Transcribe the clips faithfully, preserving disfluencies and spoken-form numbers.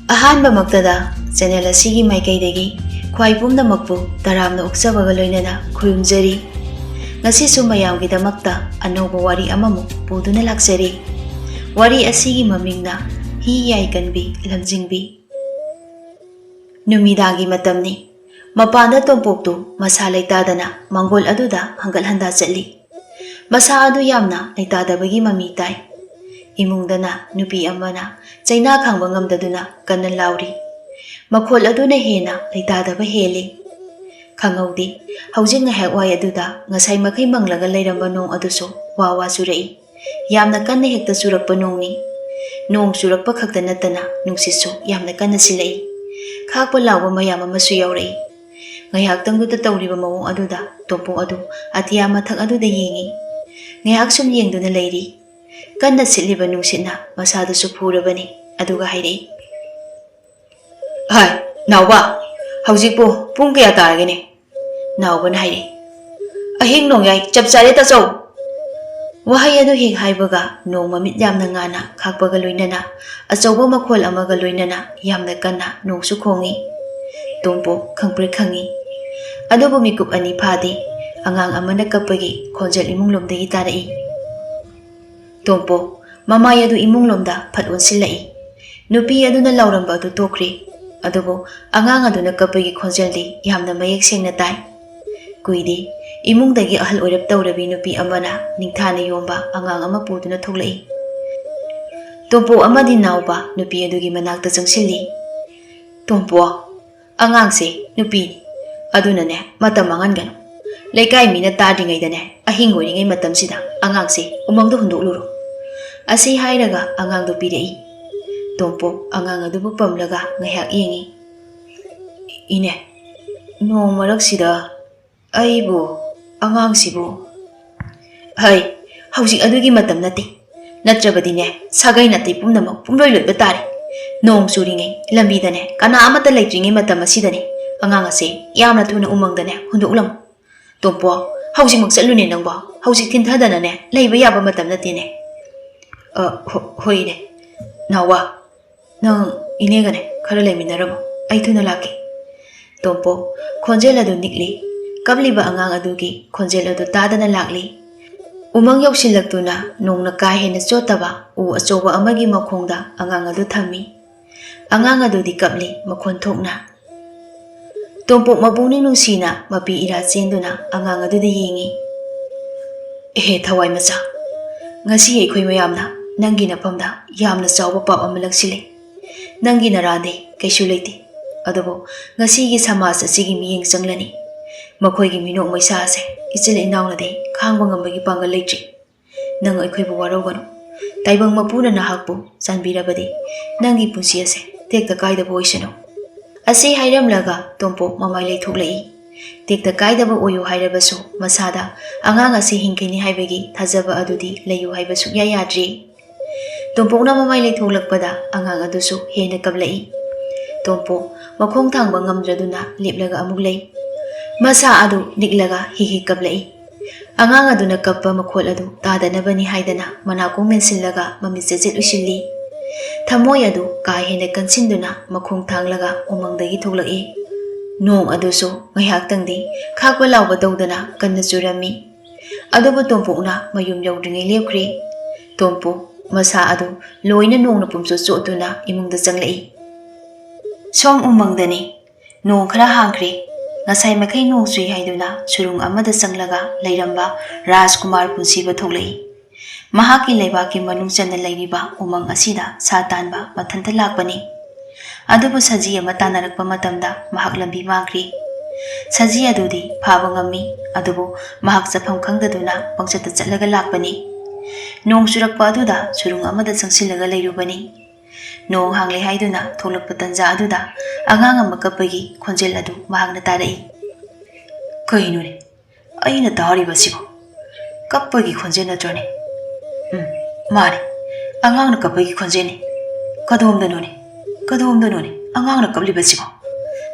ꯑꯍꯥꯟꯕꯃꯛꯇꯗ channel ꯑꯁꯤꯒꯤ ꯃꯥꯏꯀꯩꯗꯒꯤ ꯈ꯭ꯋꯥꯏ ꯄꯨꯝꯅꯃꯛꯄꯨ ꯇꯔꯥꯝꯅ ꯑꯣꯛꯆꯕꯒ ꯂꯣꯏꯅꯅ ꯈꯨꯔꯨꯝꯖꯔꯤ꯫ ꯉꯁꯤꯁꯨ ꯃꯌꯥꯝꯒꯤꯗꯃꯛꯇ ꯑꯅꯧꯕ ꯋꯥꯔꯤ ꯑꯃꯃꯨꯛ ꯄꯨꯗꯨꯅ ꯂꯥꯛꯆꯔꯤ꯫ ꯋꯥꯔꯤ ꯑꯁꯤꯒꯤ ꯃꯃꯤꯡꯅ ꯍꯤ ꯌꯥꯏ ꯀꯟꯕꯤ ꯂꯝꯖꯤꯡꯕꯤ꯫ ꯅꯨꯃꯤꯗꯥꯡꯒꯤ ꯃꯇꯝꯅꯤ꯫ ꯃꯄꯥꯟꯗ ꯇꯣꯝꯄꯣꯛꯇꯨ ꯃꯁꯥ ꯂꯩꯇꯥꯗꯅ ꯃꯪꯒꯣꯜ ꯑꯗꯨꯗ ꯍꯪꯒꯠ ꯍꯟꯗꯥ ꯆꯠꯂꯤ꯫ ꯃꯁꯥ ꯑꯗꯨ ꯌꯥꯝꯅ ꯂꯩꯇꯥꯗꯕꯒꯤ ꯃꯃꯤ ꯇꯥꯏ꯫ ꯏꯃꯨꯡꯗꯅ ꯅꯨꯄꯤ ꯑꯃꯅ ꯆꯩꯅꯥ ꯈꯥꯡꯕ ꯉꯝꯗꯗꯨꯅ ꯀꯟꯅ ꯂꯥꯎꯔꯤ꯫ ꯃꯈꯣꯜ ꯑꯗꯨꯅ ꯍꯦꯟꯅ ꯂꯩꯇꯥꯗꯕ ꯍꯦꯜꯂꯤ꯫ ꯈꯪꯍꯧꯗꯦ, ꯍꯧꯖꯤꯛ ꯉꯥꯏꯍꯥꯛ ꯋꯥꯏ ꯑꯗꯨꯗ ꯉꯁꯥꯏ ꯃꯈꯩ ꯃꯪꯂꯒ ꯂꯩꯔꯝꯕ ꯅꯣꯡ ꯑꯗꯨꯁꯨ ꯋꯥ ꯋꯥ ꯆꯨꯔꯛꯏ꯫ ꯌꯥꯝꯅ ꯀꯟꯅ ꯍꯦꯛꯇ ꯆꯨꯔꯛꯄ ꯅꯣꯡꯅꯤ꯫ ꯅꯣꯡ ꯆꯨꯔꯛꯄ ꯈꯛꯇ ꯅꯠꯇꯅ ꯅꯨꯡꯁꯤꯠꯁꯨ ꯌꯥꯝꯅ ꯀꯟꯅ ꯁꯤꯜꯂꯛꯏ꯫ ꯈꯥꯛꯄ ꯂꯥꯎꯕ ꯃꯌꯥꯝ ꯑꯃꯁꯨ ꯌꯥꯎꯔꯛꯏ꯫ ꯉꯥꯏꯍꯥꯛꯇꯪꯗꯨꯗ ꯇꯧꯔꯤꯕ ꯃꯑꯣꯡ ꯑꯗꯨꯗ ꯇꯣꯝꯄꯣꯛ ꯑꯗꯨ ꯑꯇꯤꯌꯥ ꯃꯊꯛ ꯑꯗꯨꯗ ꯌꯦꯡꯏ꯫ ꯉꯥꯏꯍꯥꯛ ꯁꯨꯝ ꯌꯦꯡꯗꯨꯅ ꯂꯩꯔꯤ꯫ ꯀꯟꯅ ꯁꯤꯠꯂꯤꯕ ꯅꯨꯡꯁꯤꯠꯅ ꯃꯁꯥꯗꯨꯁꯨ ꯐꯨꯔꯕꯅꯤ꯫ ꯑꯗꯨꯒ ꯍꯥꯏꯔꯛꯏ, "ꯍꯥꯏ, ꯅꯥꯎꯕ, ꯍꯧꯖꯤꯛꯄꯨ ꯄꯨꯡ ꯀꯌꯥ ꯇꯥꯔꯒꯦꯅꯦ?" ꯅꯥꯎꯕꯅ ꯍꯥꯏꯔꯛꯏ, "ꯑꯍꯤꯡ ꯅꯣꯡꯌꯥꯏ ꯆꯞ ꯆꯥꯔꯦ ꯇꯥꯆꯧ!" ꯋꯥꯍꯩ ꯑꯗꯨ ꯍꯦꯛ ꯍꯥꯏꯕꯒ ꯅꯣꯡ ꯃꯃꯤꯠ ꯌꯥꯝꯅ ꯉꯥꯟꯅ ꯈꯥꯛꯄꯒ ꯂꯣꯏꯅꯅ ꯑꯆꯧꯕ ꯃꯈꯣꯜ ꯑꯃꯒ ꯂꯣꯏꯅꯅ ꯌꯥꯝꯅ ꯀꯟꯅ ꯅꯣꯡꯁꯨ ꯈꯣꯡꯏ꯫ ꯇꯣꯝꯄꯣꯛ ꯈꯪꯄ꯭ꯔꯦꯛ ꯈꯪꯏ꯫ ꯑꯗꯨꯕꯨ ꯃꯤꯀꯨꯞ ꯑꯅꯤ ꯐꯥꯗꯦ, ꯑꯉꯥꯡ ꯑꯃꯅ ꯀꯞꯄꯒꯤ ꯈꯣꯟꯖꯦꯜ ꯏꯃꯨꯡꯂꯣꯝꯗꯒꯤ ꯇꯥꯔꯛꯏ꯫ ꯇꯣꯝꯄꯣꯛ ꯃꯃꯥꯏ ꯑꯗꯨ ꯏꯃꯨꯡꯂꯣꯝꯗ ꯐꯠ ꯑꯣꯟꯁꯤꯜꯂꯛꯏ꯫ ꯅꯨꯄꯤ ꯑꯗꯨꯅ ꯂꯥꯎꯔꯝꯕ ꯑꯗꯨ ꯇꯣꯛꯈ꯭ꯔꯦ, ꯑꯗꯨꯕꯨ ꯑꯉꯥꯡ ꯑꯗꯨꯅ ꯀꯞꯄꯒꯤ ꯈꯣꯟꯖꯦꯜꯗꯤ ꯌꯥꯝꯅ ꯃꯌꯦꯛ ꯁꯦꯡꯅ ꯇꯥꯏ꯫ ꯀꯨꯏꯗꯦ, ꯏꯃꯨꯡꯗꯒꯤ ꯑꯍꯜ ꯑꯣꯏꯔꯞ ꯇꯧꯔꯕꯤ ꯅꯨꯄꯤ ꯑꯃꯅ ꯅꯤꯡꯊꯥꯅ ꯌꯣꯝꯕ ꯑꯉꯥꯡ ꯑꯃ ꯄꯨꯗꯨꯅ ꯊꯣꯛꯂꯛꯏ꯫ ꯇꯣꯝꯄꯣꯛ ꯑꯃꯗꯤ ꯅꯥꯎꯕ ꯅꯨꯄꯤ ꯑꯗꯨꯒꯤ ꯃꯅꯥꯛꯇ ꯆꯪꯁꯤꯜꯂꯤ꯫ "ꯇꯣꯝꯄꯣꯛ, ꯑꯉꯥꯡꯁꯦ ꯅꯨꯄꯤꯅꯤ, ꯑꯗꯨꯅꯅꯦ ꯃꯇꯝ ꯃꯥꯡꯍꯟꯒꯅꯨ꯫ ꯂꯩꯀꯥꯏ ꯃꯤꯅ ꯇꯥꯗ꯭ꯔꯤꯉꯩꯗꯅꯦ, ꯑꯍꯤꯡ ꯑꯣꯏꯔꯤꯉꯩ ꯃꯇꯝꯁꯤꯗ ꯑꯉꯥꯡꯁꯦ ꯎꯃꯪꯗ ꯍꯨꯟꯗꯣꯛꯂꯨꯔꯣ꯫" ꯑꯁꯤ ꯍꯥꯏꯔꯒ ꯑꯉꯥꯡꯗꯨ ꯄꯤꯔꯛꯏ꯫ ꯇꯣꯝꯄꯣꯛ ꯑꯉꯥꯡ ꯑꯗꯨꯕꯨ ꯄꯝꯂꯒ ꯉꯥꯏꯍꯥꯛ ꯌꯦꯡꯏ꯫ "ꯏꯅꯦ, ꯅꯣꯡ ꯃꯔꯛꯁꯤꯗ ꯑꯩꯕꯨ, ꯑꯉꯥꯡꯁꯤꯕꯨ?" "ꯍꯩ, ꯍꯧꯖꯤꯛ ꯑꯗꯨꯒꯤ ꯃꯇꯝ ꯅꯠꯇꯦ꯫ ꯅꯠꯇ꯭ꯔꯕꯗꯤꯅꯦ, ꯁꯥꯒꯩ ꯅꯥꯇꯩ ꯄꯨꯝꯅꯃꯛ ꯄꯨꯝꯂꯣꯏ ꯂꯣꯏꯕ ꯇꯥꯔꯦ꯫ ꯅꯣꯡ ꯆꯨꯔꯤꯉꯩ, ꯂꯝꯕꯤꯗꯅꯦ ꯀꯅꯥ ꯑꯃꯠꯇ ꯂꯩꯇ꯭ꯔꯤꯉꯩ ꯃꯇꯝ ꯑꯁꯤꯗꯅꯦ ꯑꯉꯥꯡ ꯑꯁꯦ ꯌꯥꯝꯅ ꯊꯨꯅ ꯎꯃꯪꯗꯅꯦ ꯍꯨꯟꯗꯣꯛꯂꯝꯃꯨ꯫ ꯇꯣꯝꯄꯣ, ꯍꯧꯖꯤꯛꯃꯛ ꯆꯠꯂꯨꯅꯦ ꯅꯪꯕꯣ꯫ ꯍꯧꯖꯤꯛ ꯊꯤꯟꯊꯗꯅꯅꯦ ꯂꯩꯕ ꯌꯥꯕ ꯃꯇꯝ ꯅꯠꯇꯦꯅꯦ꯫" "ꯑ, ꯍꯣ-, ꯍꯣꯏꯅꯦ, ꯅꯥꯎꯕ꯫ "ꯅꯪ ꯏꯅꯦꯒꯅꯦ ꯈꯔ ꯂꯩꯃꯤꯟꯅꯔꯝꯃꯣ, ꯑꯩ ꯊꯨꯅ ꯂꯥꯛꯀꯦ꯫" ꯇꯣꯝꯄꯣꯛ ꯈꯣꯟꯖꯦꯜ ꯑꯗꯨ ꯅꯤꯛꯂꯤ꯫ ꯀꯞꯂꯤꯕ ꯑꯉꯥꯡ ꯑꯗꯨꯒꯤ ꯈꯣꯟꯖꯦꯜ ꯑꯗꯨ ꯇꯥꯗꯅ ꯂꯥꯛꯂꯤ꯫ ꯎꯃꯪ ꯌꯧꯁꯤꯜꯂꯛꯇꯨꯅ ꯅꯣꯡꯅ ꯀꯥ ꯍꯦꯟꯅ ꯆꯣꯠꯇꯕ ꯎ ꯑꯆꯧꯕ ꯑꯃꯒꯤ ꯃꯈꯣꯡꯗ ꯑꯉꯥꯡ ꯑꯗꯨ ꯊꯝꯃꯤ꯫ ꯑꯉꯥꯡ ꯑꯗꯨꯗꯤ ꯀꯞꯂꯤ, ꯃꯈꯣꯟ ꯊꯣꯛꯅ꯫ ꯇꯣꯝꯄꯣꯛ ꯃꯄꯨꯛꯅꯤꯡ ꯅꯨꯡꯁꯤꯅ ꯃꯄꯤ ꯏꯔꯥ ꯆꯦꯟꯗꯨꯅ ꯑꯉꯥꯡ ꯑꯗꯨꯗ ꯌꯦꯡꯉꯤ꯫ "ꯑꯦꯍꯦ ꯊꯋꯥꯏ ꯃꯆꯥ, ꯉꯁꯤ ꯑꯩꯈꯣꯏ ꯃꯌꯥꯝꯅ ꯅꯪꯒꯤ ꯅꯐꯝꯗ ꯌꯥꯝꯅ ꯆꯥꯎꯕ ꯄꯥꯞ ꯑꯃ ꯂꯪꯁꯤꯜꯂꯦ꯫ ꯅꯪꯒꯤ ꯅꯔꯥꯗꯤ ꯀꯩꯁꯨ ꯂꯩꯇꯦ, ꯑꯗꯨꯕꯨ ꯉꯁꯤꯒꯤ ꯁꯃꯥꯖ ꯑꯁꯤꯒꯤ ꯃꯤꯠꯌꯦꯡ ꯆꯪꯂꯅꯤ꯫ ꯃꯈꯣꯏꯒꯤ ꯃꯤꯅꯣꯛ ꯃꯩꯁꯥ ꯑꯁꯦ ꯏꯆꯤꯜ ꯏꯅꯥꯎꯅꯗꯤ ꯈꯥꯡꯕ ꯉꯝꯕꯒꯤ ꯄꯥꯡꯒꯜ ꯂꯩꯇ꯭ꯔꯤ꯫ ꯅꯪ ꯑꯩꯈꯣꯏꯕꯨ ꯋꯥꯔꯧꯒꯅꯨ꯫ ꯇꯥꯏꯕꯪ ꯃꯄꯨꯅ ꯅꯍꯥꯛꯄꯨ ꯆꯥꯟꯕꯤꯔꯕꯗꯤ ꯅꯪꯒꯤ ꯄꯨꯟꯁꯤ ꯑꯁꯦ ꯇꯦꯛꯇ ꯀꯥꯏꯗꯕ ꯑꯣꯏꯁꯅꯨ꯫" ꯑꯁꯤ ꯍꯥꯏꯔꯝꯂꯒ ꯇꯣꯝꯄꯣꯛ ꯃꯃꯥꯏ ꯂꯩꯊꯣꯛꯂꯛꯏ꯫ ꯇꯦꯛꯇ ꯀꯥꯏꯗꯕ ꯑꯣꯏꯌꯨ ꯍꯥꯏꯔꯕꯁꯨ ꯃꯁꯥꯗ ꯑꯉꯥꯡ ꯑꯁꯤ ꯍꯤꯡꯒꯅꯤ ꯍꯥꯏꯕꯒꯤ ꯊꯥꯖꯕ ꯑꯗꯨꯗꯤ ꯂꯩꯌꯨ ꯍꯥꯏꯕ ꯁꯨꯛꯌꯥ ꯌꯥꯗ꯭ꯔꯤ꯫ ꯇꯣꯝꯄꯣꯛꯅ ꯃꯃꯥꯏ ꯂꯩꯊꯣꯛꯂꯛꯄꯗ ꯑꯉꯥꯡ ꯑꯗꯨꯁꯨ ꯍꯦꯟꯅ ꯀꯞꯂꯛꯏ꯫ ꯇꯣꯝꯄꯣꯛ ꯃꯈꯣꯡ ꯊꯥꯡꯕ ꯉꯝꯗ꯭ꯔꯗꯨꯅ ꯂꯦꯞꯂꯒ ꯑꯃꯨꯛ ꯂꯩ꯫ ꯃꯁꯥ ꯑꯗꯨ ꯅꯤꯛꯂꯒ ꯍꯤ ꯍꯤ ꯀꯞꯂꯛꯏ꯫ ꯑꯉꯥꯡ ꯑꯗꯨꯅ ꯀꯞꯄ ꯃꯈꯣꯜ ꯑꯗꯨ ꯇꯥꯗꯅꯕꯅꯤ ꯍꯥꯏꯗꯅ ꯃꯅꯥꯀꯣꯡ ꯃꯦꯟꯁꯤꯜꯂꯒ ꯃꯃꯤꯠ ꯆꯦꯠꯆꯦꯠ ꯎꯏꯁꯤꯜꯂꯤ꯫ ꯊꯃꯣꯏ ꯑꯗꯨ ꯀꯥ ꯍꯦꯟꯅ ꯀꯟꯁꯤꯟꯗꯨꯅ ꯃꯈꯣꯡ ꯊꯥꯡꯂꯒ ꯎꯃꯪꯗꯒꯤ ꯊꯣꯛꯂꯛꯏ꯫ ꯅꯣꯡ ꯑꯗꯨꯁꯨ ꯉꯥꯏꯍꯥꯛꯇꯪꯗꯤ ꯈꯥꯛꯄ ꯂꯥꯎꯕ ꯇꯧꯗꯅ ꯀꯟꯅ ꯆꯨꯔꯝꯃꯤ꯫ ꯑꯗꯨꯕꯨ ꯇꯣꯝꯄꯣꯛꯅ ꯃꯌꯨꯝ ꯌꯧꯗ꯭ꯔꯤꯉꯩ ꯂꯦꯞꯈ꯭ꯔꯦ꯫ ꯇꯣꯝꯄꯣꯛ ꯃꯁꯥ ꯑꯗꯨ ꯂꯣꯏꯅ ꯅꯣꯡꯅ ꯄꯨꯝꯆꯣꯠ ꯆꯣꯠꯇꯨꯅ ꯏꯃꯨꯡꯗ ꯆꯪꯂꯛꯏ꯫ ꯁꯣꯝ ꯎꯃꯪꯗꯅꯤ꯫ ꯅꯣꯡ ꯈꯔ ꯍꯥꯡꯈ꯭ꯔꯦ꯫ ꯉꯁꯥꯏ ꯃꯈꯩ ꯅꯣꯡ ꯆꯨꯏ ꯍꯥꯏꯗꯨꯅ ꯁꯨꯔꯨꯡ ꯑꯃꯗ ꯆꯪꯂꯒ ꯂꯩꯔꯝꯕ ꯔꯥꯖꯀꯨꯃꯥꯔ ꯄꯨꯟꯁꯤꯕ ꯊꯣꯛꯂꯛꯏ꯫ ꯃꯍꯥꯛꯀꯤ ꯂꯩꯕꯥꯛꯀꯤ ꯃꯅꯨꯡ ꯆꯟꯅ ꯂꯩꯔꯤꯕ ꯎꯃꯪ ꯑꯁꯤꯗ ꯁꯥ ꯇꯥꯟꯕ ꯃꯊꯟꯇ ꯂꯥꯛꯄꯅꯤ꯫ ꯑꯗꯨꯕꯨ ꯁꯖꯤ ꯑꯃ ꯇꯥꯟꯅꯔꯛꯄ ꯃꯇꯝꯗ ꯃꯍꯥꯛ ꯂꯝꯕꯤ ꯃꯥꯡꯈ꯭ꯔꯤ꯫ ꯁꯖꯤ ꯑꯗꯨꯗꯤ ꯐꯥꯕ ꯉꯝꯃꯤ, ꯑꯗꯨꯕꯨ ꯃꯍꯥꯛ ꯆꯠꯐꯝ ꯈꯪꯗꯗꯨꯅ ꯄꯪꯆꯠꯇ ꯆꯠꯂꯒ ꯂꯥꯛꯄꯅꯤ꯫ ꯅꯣꯡ ꯆꯨꯔꯛꯄ ꯑꯗꯨꯗ ꯁꯨꯔꯨꯡ ꯑꯃꯗ ꯆꯪꯁꯤꯜꯂꯒ ꯂꯩꯔꯨꯕꯅꯤ꯫ ꯅꯣꯡ ꯍꯥꯡꯂꯦ ꯍꯥꯏꯗꯨꯅ ꯊꯣꯛꯂꯛꯄ ꯇꯟꯖꯥ ꯑꯗꯨꯗ ꯑꯉꯥꯡ ꯑꯃ ꯀꯞꯄꯒꯤ ꯈꯣꯟꯖꯦꯜ ꯑꯗꯨ ꯃꯍꯥꯛꯅ ꯇꯥꯔꯛꯏ꯫ "ꯀꯩꯅꯣꯅꯦ ꯑꯩꯅ ꯇꯥꯔꯤꯕꯁꯤꯕꯣ? ꯀꯞꯄꯒꯤ ꯈꯣꯟꯖꯦꯜ ꯅꯠꯇ꯭ꯔꯣꯅꯦ? ꯎꯝ, ꯃꯥꯅꯦ, ꯑꯉꯥꯡꯅ ꯀꯞꯄꯒꯤ ꯈꯣꯟꯖꯦꯜꯅꯤ꯫ ꯀꯗꯣꯝꯗꯅꯣꯅꯦ, ꯀꯗꯣꯝꯗꯅꯣꯅꯦ ꯑꯉꯥꯡꯅ ꯀꯞꯂꯤꯕꯁꯤꯕꯣ?"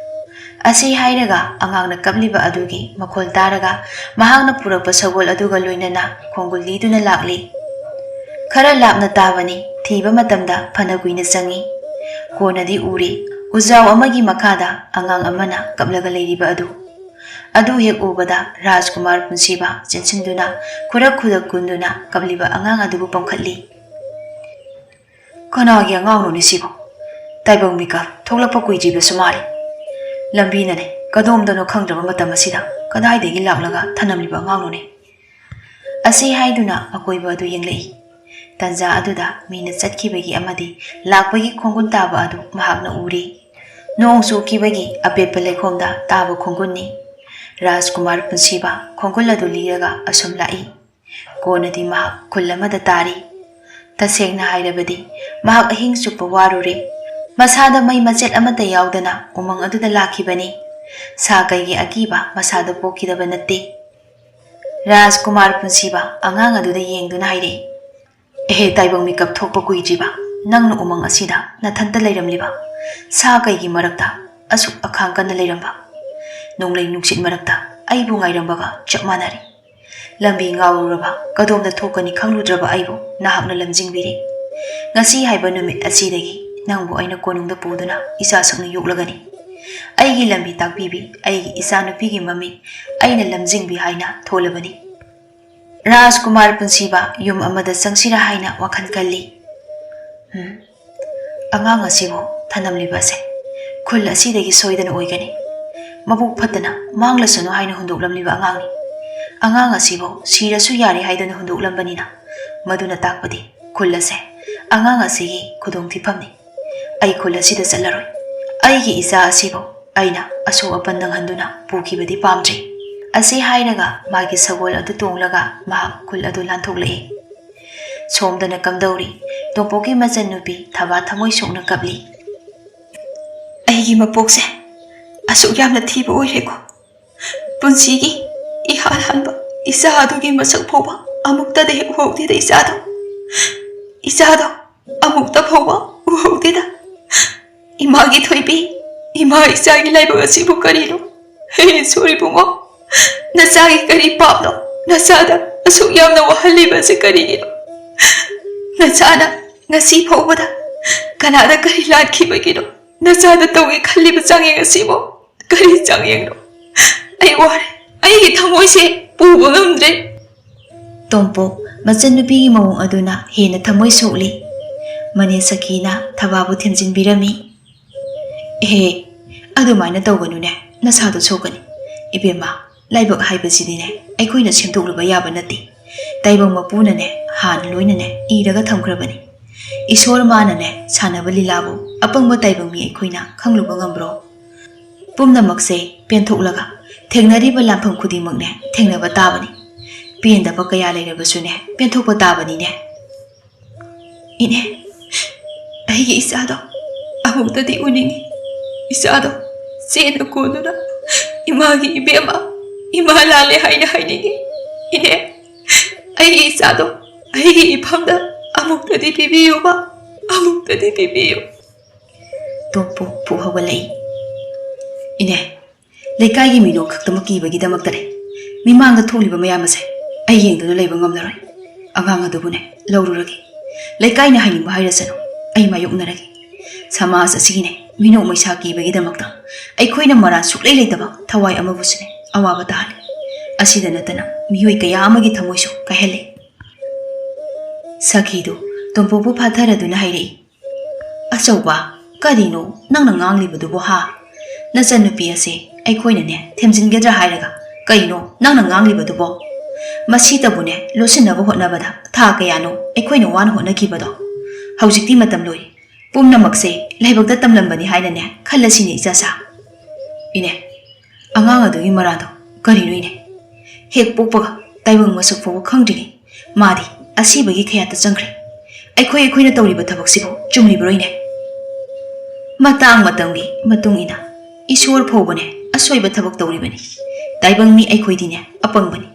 ꯑꯁꯤ ꯍꯥꯏꯔꯒ ꯑꯉꯥꯡꯅ ꯀꯞꯂꯤꯕ ꯑꯗꯨꯒꯤ ꯃꯈꯣꯜ ꯇꯥꯔꯒ ꯃꯍꯥꯛꯅ ꯄꯨꯔꯛꯄ ꯁꯒꯣꯜ ꯑꯗꯨꯒ ꯂꯣꯏꯅꯅ ꯈꯣꯡꯒꯨꯜ ꯂꯤꯗꯨꯅ ꯂꯥꯛꯂꯤ꯫ ꯈꯔ ꯂꯥꯞꯅ ꯇꯥꯕꯅꯤ, ꯊꯤꯕ ꯃꯇꯝꯗ ꯐꯅ ꯀꯨꯏꯅ ꯆꯪꯏ꯫ ꯀꯣꯟꯅꯗꯤ ꯎꯔꯦ, ꯎꯖꯥꯎ ꯑꯃꯒꯤ ꯃꯈꯥꯗ ꯑꯉꯥꯡ ꯑꯃꯅ ꯀꯞꯂꯒ ꯂꯩꯔꯤꯕ ꯑꯗꯨ꯫ ꯑꯗꯨ ꯍꯦꯛ ꯎꯕꯗ ꯔꯥꯖꯀꯨꯃꯥꯔ ꯄꯨꯟꯁꯤꯕ ꯆꯦꯟꯁꯤꯟꯗꯨꯅ ꯈꯨꯔꯛ ꯈꯨꯔꯛ ꯀꯨꯟꯗꯨꯅ ꯀꯞꯂꯤꯕ ꯑꯉꯥꯡ ꯑꯗꯨꯕꯨ ꯄꯝꯈꯠꯂꯤ꯫ "ꯀꯅꯥꯒꯤ ꯑꯉꯥꯡꯅꯣꯅꯦ ꯁꯤꯕꯣ? ꯇꯥꯏꯕꯪ ꯃꯤꯀꯞ ꯊꯣꯛꯂꯛꯄ ꯀꯨꯏꯗ꯭ꯔꯤꯕꯁꯨ ꯃꯥꯜꯂꯤ꯫ ꯂꯝꯕꯤꯅꯅꯦ ꯀꯗꯣꯝꯗꯅꯣ ꯈꯪꯗ꯭ꯔꯕ ꯃꯇꯝ ꯑꯁꯤꯗ ꯀꯗꯥꯏꯗꯒꯤ ꯂꯥꯛꯂꯒ ꯊꯅꯝꯂꯤꯕ ꯑꯉꯥꯡꯅꯣꯅꯦ?" ꯑꯁꯤ ꯍꯥꯏꯗꯨꯅ ꯑꯀꯣꯏꯕ ꯑꯗꯨ ꯌꯦꯡꯂꯛꯏ꯫ ꯇꯟꯖꯥ ꯑꯗꯨꯗ ꯃꯤꯅ ꯆꯠꯈꯤꯕꯒꯤ ꯑꯃꯗꯤ ꯂꯥꯛꯄꯒꯤ ꯈꯣꯡꯒꯨꯟ ꯇꯥꯕ ꯑꯗꯨ ꯃꯍꯥꯛꯅ ꯎꯔꯦ꯫ ꯅꯣꯡ ꯆꯨꯈꯤꯕꯒꯤ ꯑꯄꯦꯠꯄ ꯂꯩꯈꯣꯝꯗ ꯇꯥꯕ ꯈꯣꯡꯒꯨꯟꯅꯤ꯫ ꯔꯥꯖꯀꯨꯃꯥꯔ ꯄꯨꯟꯁꯤꯕ ꯈꯣꯡꯒꯨꯜ ꯑꯗꯨ ꯂꯤꯔꯒ ꯑꯁꯨꯝ ꯂꯥꯛꯏ꯫ ꯀꯣꯟꯅꯗꯤ ꯃꯍꯥꯛ ꯈꯨꯜ ꯑꯃꯗ ꯇꯥꯔꯤ꯫ ꯇꯁꯦꯡꯅ ꯍꯥꯏꯔꯕꯗꯤ ꯃꯍꯥꯛ ꯑꯍꯤꯡ ꯆꯨꯞꯄ ꯋꯥꯔꯨꯔꯦ꯫ ꯃꯁꯥꯗ ꯃꯩ ꯃꯆꯦꯠ ꯑꯃꯠꯇ ꯌꯥꯎꯗꯅ ꯎꯃꯪ ꯑꯗꯨꯗ ꯂꯥꯛꯈꯤꯕꯅꯤ꯫ ꯁꯥ ꯀꯩꯒꯤ ꯑꯀꯤꯕ ꯃꯁꯥꯗ ꯄꯣꯛꯈꯤꯗꯕ ꯅꯠꯇꯦ꯫ ꯔꯥꯖꯀꯨꯃꯥꯔ ꯄꯨꯟꯁꯤꯕ ꯑꯉꯥꯡ ꯑꯗꯨꯗ ꯌꯦꯡꯗꯨꯅ ꯍꯥꯏꯔꯛꯏ, "ꯑꯦꯍꯦ, ꯇꯥꯏꯕꯪ ꯃꯤꯀꯞ ꯊꯣꯛꯄ ꯀꯨꯏꯗ꯭ꯔꯤꯕ ꯅꯪꯅ ꯎꯃꯪ ꯑꯁꯤꯗ ꯅꯊꯟꯇ ꯂꯩꯔꯝꯂꯤꯕ? ꯁꯥ ꯀꯩꯒꯤ ꯃꯔꯛꯇ ꯑꯁꯨꯛ ꯑꯈꯥꯡ ꯀꯟꯅ ꯂꯩꯔꯝꯕ? ꯅꯣꯡꯂꯩ ꯅꯨꯡꯁꯤꯠ ꯃꯔꯛꯇ ꯑꯩꯕꯨ ꯉꯥꯏꯔꯝꯕꯒ ꯆꯞ ꯃꯥꯟꯅꯔꯦ꯫ ꯂꯝꯕꯤ ꯉꯥꯎꯔꯨꯔꯕ, ꯀꯗꯣꯝꯗ ꯊꯣꯛꯀꯅꯤ ꯈꯪꯂꯨꯗ꯭ꯔꯕ ꯑꯩꯕꯨ ꯅꯍꯥꯛꯅ ꯂꯝꯖꯤꯡꯕꯤꯔꯦ꯫ ꯉꯁꯤ ꯍꯥꯏꯕ ꯅꯨꯃꯤꯠ ꯑꯁꯤꯗꯒꯤ ꯅꯪꯕꯨ ꯑꯩꯅ ꯀꯣꯅꯨꯡꯗ ꯄꯨꯗꯨꯅ ꯏꯆꯥꯁꯛꯅ ꯌꯣꯛꯂꯒꯅꯤ꯫ ꯑꯩꯒꯤ ꯂꯝꯕꯤ ꯇꯥꯛꯄꯤꯕꯤ ꯑꯩꯒꯤ ꯏꯆꯥꯅꯨꯄꯤꯒꯤ ꯃꯃꯤꯡ ꯑꯩꯅ ꯂꯝꯖꯤꯡꯕꯤ ꯍꯥꯏꯅ ꯊꯣꯜꯂꯕꯅꯤ꯫" ꯔꯥꯖꯀꯨꯃꯥꯔ ꯄꯨꯟꯁꯤꯕ ꯌꯨꯝ ꯑꯃꯗ ꯆꯪꯁꯤꯔꯥ ꯍꯥꯏꯅ ꯋꯥꯈꯜ ꯈꯜꯂꯤ꯫ "ꯎꯝ, ꯑꯉꯥꯡ ꯑꯁꯤꯕꯨ ꯊꯅꯝꯂꯤꯕ ꯑꯁꯦ ꯈꯨꯜ ꯑꯁꯤꯗꯒꯤ ꯁꯣꯏꯗꯅ ꯑꯣꯏꯒꯅꯤ꯫ ꯃꯕꯨꯛ ꯐꯠꯇꯅ ꯃꯥꯡꯂꯁꯅꯨ ꯍꯥꯏꯅ ꯍꯨꯟꯗꯣꯛꯂꯝꯂꯤꯕ ꯑꯉꯥꯡꯅꯤ꯫ ꯑꯉꯥꯡ ꯑꯁꯤꯕꯨ ꯁꯤꯔꯁꯨ ꯌꯥꯔꯦ ꯍꯥꯏꯗꯨꯅ ꯍꯨꯟꯗꯣꯛꯂꯝꯕꯅꯤꯅ ꯃꯗꯨꯅ ꯇꯥꯛꯄꯗꯤ ꯈꯨꯜ ꯑꯁꯦ ꯑꯉꯥꯡ ꯑꯁꯤꯒꯤ ꯈꯨꯗꯣꯡꯊꯤꯐꯝꯅꯤ꯫ ꯑꯩ ꯈꯨꯜ ꯑꯁꯤꯗ ꯆꯠꯂꯔꯣꯏ꯫ ꯑꯩꯒꯤ ꯏꯆꯥ ꯑꯁꯤꯕꯨ ꯑꯩꯅ ꯑꯁꯣꯛ ꯑꯄꯟ ꯅꯪꯍꯟꯗꯨꯅ ꯄꯨꯈꯤꯕꯗꯤ ꯄꯥꯝꯗ꯭ꯔꯤ꯫" ꯑꯁꯤ ꯍꯥꯏꯔꯒ ꯃꯥꯒꯤ ꯁꯒꯣꯜ ꯑꯗꯨ ꯇꯣꯡꯂꯒ ꯃꯍꯥꯛ ꯈꯨꯜ ꯑꯗꯨ ꯂꯥꯟꯊꯣꯛꯂꯛꯏ꯫ ꯁꯣꯝꯗꯅ ꯀꯝꯗꯧꯔꯤ? ꯇꯣꯝꯄꯣꯛꯀꯤ ꯃꯆꯟꯅꯨꯄꯤ ꯊꯕꯥ ꯊꯃꯣꯏ ꯁꯣꯛꯅ ꯀꯞꯂꯤ꯫ "ꯑꯩꯒꯤ ꯃꯄꯣꯛꯁꯦ ꯑꯁꯨꯛ ꯌꯥꯝꯅ ꯊꯤꯕ ꯑꯣꯏꯔꯦꯀꯣ꯫ ꯄꯨꯟꯁꯤꯒꯤ ꯏꯍꯥꯟ ꯍꯥꯟꯕ ꯏꯆꯥ ꯑꯗꯨꯒꯤ ꯃꯁꯛ ꯐꯥꯎꯕ ꯑꯃꯨꯛꯇꯗ ꯍꯦꯛ ꯎꯍꯧꯗꯦꯗ ꯏꯆꯥꯗꯣ꯫ ꯏꯆꯥꯗꯣ ꯑꯃꯨꯛꯇ ꯐꯥꯎꯕ ꯎꯍꯧꯗꯦꯗ꯫ ꯏꯃꯥꯒꯤ ꯊꯣꯏꯕꯤ, ꯏꯃꯥ ꯏꯆꯥꯒꯤ ꯂꯥꯏꯕꯛ ꯑꯁꯤꯕꯨ ꯀꯔꯤꯅꯣ? ꯍꯦ ꯏꯁꯣꯔ ꯏꯕꯨꯡꯉꯣ, ꯅꯆꯥꯒꯤ ꯀꯔꯤ ꯄꯥꯞꯅꯣ? ꯅꯆꯥꯗ ꯑꯁꯨꯛ ꯌꯥꯝꯅ ꯋꯥꯍꯜꯂꯤꯕ ꯑꯁꯤ ꯀꯔꯤꯒꯤꯅꯣ? ꯅꯆꯥꯅ ꯉꯁꯤ ꯐꯥꯎꯕꯗ ꯀꯅꯥꯗ ꯀꯔꯤ ꯂꯥꯠꯈꯤꯕꯒꯤꯅꯣ? ꯅꯆꯥꯗ ꯇꯧꯒꯦ ꯈꯜꯂꯤꯕ ꯆꯥꯡꯌꯦꯡ ꯑꯁꯤꯕꯨ ꯀꯔꯤ ꯆꯥꯡꯌꯦꯡꯅꯣ? ꯑꯩ ꯋꯥꯔꯦ꯫ ꯑꯩꯒꯤ ꯊꯃꯣꯏꯁꯦ ꯄꯨꯕ ꯉꯝꯗ꯭ꯔꯦ꯫ ꯇꯣꯝꯄꯣꯛ ꯃꯆꯟꯅꯨꯄꯤꯒꯤ ꯃꯑꯣꯡ ꯑꯗꯨꯅ ꯍꯦꯟꯅ ꯊꯃꯣꯏ ꯁꯣꯛꯂꯤ꯫ ꯃꯅꯦ ꯁꯈꯤꯅ ꯊꯕꯥꯕꯨ ꯊꯦꯝꯖꯤꯟꯕꯤꯔꯝꯃꯤ꯫ "ꯑꯦꯍꯦ, ꯑꯗꯨꯃꯥꯏꯅ ꯇꯧꯒꯅꯨꯅꯦ, ꯅꯁꯥꯗꯣ ꯁꯣꯛꯀꯅꯤ꯫ ꯏꯕꯦꯝꯃ, ꯂꯥꯏꯕꯛ ꯍꯥꯏꯕꯁꯤꯗꯤꯅꯦ ꯑꯩꯈꯣꯏꯅ ꯁꯦꯝꯗꯣꯛꯂꯨꯕ ꯌꯥꯕ ꯅꯠꯇꯦ꯫ ꯇꯥꯏꯕꯪ ꯃꯄꯨꯅꯅꯦ ꯍꯥꯟꯅ ꯂꯣꯏꯅꯅꯦ ꯏꯔꯒ ꯊꯝꯈ꯭ꯔꯕꯅꯤ꯫ ꯏꯁꯣꯔ ꯃꯥꯅꯅꯦ ꯁꯥꯟꯅꯕ ꯂꯤꯂꯥꯕꯨ ꯑꯄꯪꯕ ꯇꯥꯏꯕꯪ ꯃꯤ ꯑꯩꯈꯣꯏꯅ ꯈꯪꯂꯨꯕ ꯉꯝꯕ꯭ꯔꯣ? ꯄꯨꯝꯅꯃꯛꯁꯦ ꯄꯦꯟꯊꯣꯛꯂꯒ ꯊꯦꯡꯅꯔꯤꯕ ꯂꯥꯟꯐꯝ ꯈꯨꯗꯤꯡꯃꯛꯅꯦ ꯊꯦꯡꯅꯕ ꯇꯥꯕꯅꯤ꯫ ꯄꯦꯟꯗꯕ ꯀꯌꯥ ꯂꯩꯔꯕꯁꯨꯅꯦ ꯄꯦꯟꯊꯣꯛꯄ ꯇꯥꯕꯅꯤꯅꯦ꯫ ꯏꯅꯦ, ꯑꯩꯒꯤ ꯏꯆꯥꯗꯣ ꯑꯃꯨꯛꯇꯗꯤ ꯎꯅꯤꯡꯉꯤ꯫ ꯏꯆꯥꯗꯣ ꯆꯦꯅ ꯀꯣꯟꯗꯨꯅ ꯏꯃꯥꯒꯤ ꯏꯕꯦꯝꯃ, ꯏꯃꯥ ꯂꯥꯜꯂꯦ ꯍꯥꯏꯅ ꯍꯥꯏꯅꯤꯡꯉꯤ꯫ ꯏꯅꯦ, ꯑꯩꯒꯤ ꯏꯆꯥꯗꯣ ꯑꯩꯒꯤ ꯏꯐꯝꯗ ꯑꯃꯨꯛꯇꯗꯤ ꯄꯤꯕꯤꯌꯨꯕ, ꯑꯃꯨꯛꯇꯗꯤ ꯄꯤꯕꯤꯌꯨ꯫" ꯇꯣꯝꯄꯣꯛ ꯄꯨꯛ ꯍꯧꯒꯠꯂꯛꯏ꯫ "ꯏꯅꯦ, ꯂꯩꯀꯥꯏꯒꯤ ꯃꯤꯅꯣꯛ ꯈꯛꯇꯃꯛ ꯀꯤꯕꯒꯤꯗꯃꯛꯇꯅꯦ ꯃꯤꯃꯥꯡꯗ ꯊꯣꯛꯂꯤꯕ ꯃꯌꯥꯝ ꯑꯁꯦ ꯑꯩ ꯌꯦꯡꯗꯨꯅ ꯂꯩꯕ ꯉꯝꯂꯔꯣꯏ꯫ ꯑꯉꯥꯡ ꯑꯗꯨꯕꯨꯅꯦ ꯂꯧꯔꯨꯔꯒꯦ꯫ ꯂꯩꯀꯥꯏꯅ ꯍꯥꯏꯅꯤꯡꯕ ꯍꯥꯏꯔꯁꯅꯨ, ꯑꯩ ꯃꯥꯌꯣꯛꯅꯔꯒꯦ꯫ ꯁꯃꯥꯖ ꯑꯁꯤꯒꯤꯅꯦ ꯃꯤꯅꯣꯛ ꯃꯩꯁꯥ ꯀꯤꯕꯒꯤꯗꯃꯛꯇ ꯑꯩꯈꯣꯏꯅ ꯃꯔꯥꯜ ꯁꯨꯛꯂꯩ ꯂꯩꯇꯕ ꯊꯋꯥꯏ ꯑꯃꯕꯨꯁꯨꯅꯦ ꯑꯋꯥꯕ ꯇꯥꯍꯜꯂꯤ꯫ ꯑꯁꯤꯗ ꯅꯠꯇꯅ ꯃꯤꯑꯣꯏ ꯀꯌꯥ ꯑꯃꯒꯤ ꯊꯃꯣꯏꯁꯨ ꯀꯥꯏꯍꯜꯂꯤ꯫" ꯁꯈꯤꯗꯨ ꯇꯣꯝꯄꯣꯛꯄꯨ ꯐꯥꯊꯔꯗꯨꯅ ꯍꯥꯏꯔꯛꯏ꯫ "ꯑꯆꯧꯕ, ꯀꯔꯤꯅꯣ ꯅꯪꯅ ꯉꯥꯡꯂꯤꯕꯗꯨꯕꯣ ꯍꯥ? ꯅꯆꯟꯅꯨꯄꯤ ꯑꯁꯦ ꯑꯩꯈꯣꯏꯅꯅꯦ ꯊꯦꯝꯖꯤꯟꯒꯗ꯭ꯔꯥ ꯍꯥꯏꯔꯒ ꯀꯩꯅꯣ ꯅꯪꯅ ꯉꯥꯡꯂꯤꯕꯗꯨꯕꯣ? ꯃꯁꯤꯇꯕꯨꯅꯦ ꯂꯣꯠꯁꯤꯟꯅꯕ ꯍꯣꯠꯅꯕꯗ ꯊꯥ ꯀꯌꯥꯅꯣ ꯑꯩꯈꯣꯏꯅ ꯋꯥꯅ ꯍꯣꯠꯅꯈꯤꯕꯗꯣ? ꯍꯧꯖꯤꯛꯇꯤ ꯃꯇꯝ ꯂꯣꯏꯔꯦ꯫ ꯄꯨꯝꯅꯃꯛꯁꯦ ꯂꯥꯏꯕꯛꯇ ꯇꯝꯂꯝꯕꯅꯤ ꯍꯥꯏꯅꯅꯦ ꯈꯜꯂꯁꯤꯅꯦ ꯏꯆꯥꯁꯥ꯫" "ꯏꯅꯦ, ꯑꯉꯥꯡ ꯑꯗꯨꯒꯤ ꯃꯔꯥꯗꯣ ꯀꯔꯤꯅꯣ ꯏꯅꯦ? ꯍꯦꯛ ꯄꯣꯛꯄꯒ ꯇꯥꯏꯕꯪ ꯃꯁꯛ ꯐꯥꯎꯕ ꯈꯪꯗ꯭ꯔꯤꯉꯩ ꯃꯥꯗꯤ ꯑꯁꯤꯕꯒꯤ ꯈꯌꯥꯠꯇ ꯆꯪꯈ꯭ꯔꯦ꯫ ꯑꯩꯈꯣꯏ ꯑꯩꯈꯣꯏꯅ ꯇꯧꯔꯤꯕ ꯊꯕꯛꯁꯤꯕꯨ ꯆꯨꯝꯂꯤꯕ꯭ꯔꯣ ꯏꯅꯦ? ꯃꯇꯥꯡ ꯃꯇꯝꯒꯤ ꯃꯇꯨꯡ ꯏꯟꯅ ꯏꯁꯣꯔ ꯐꯥꯎꯕꯅꯦ ꯑꯁꯣꯏꯕ ꯊꯕꯛ ꯇꯧꯔꯤꯕꯅꯤ꯫ ꯇꯥꯏꯕꯪ ꯃꯤ ꯑꯩꯈꯣꯏꯗꯤꯅꯦ ꯑꯄꯪꯕꯅꯤ꯫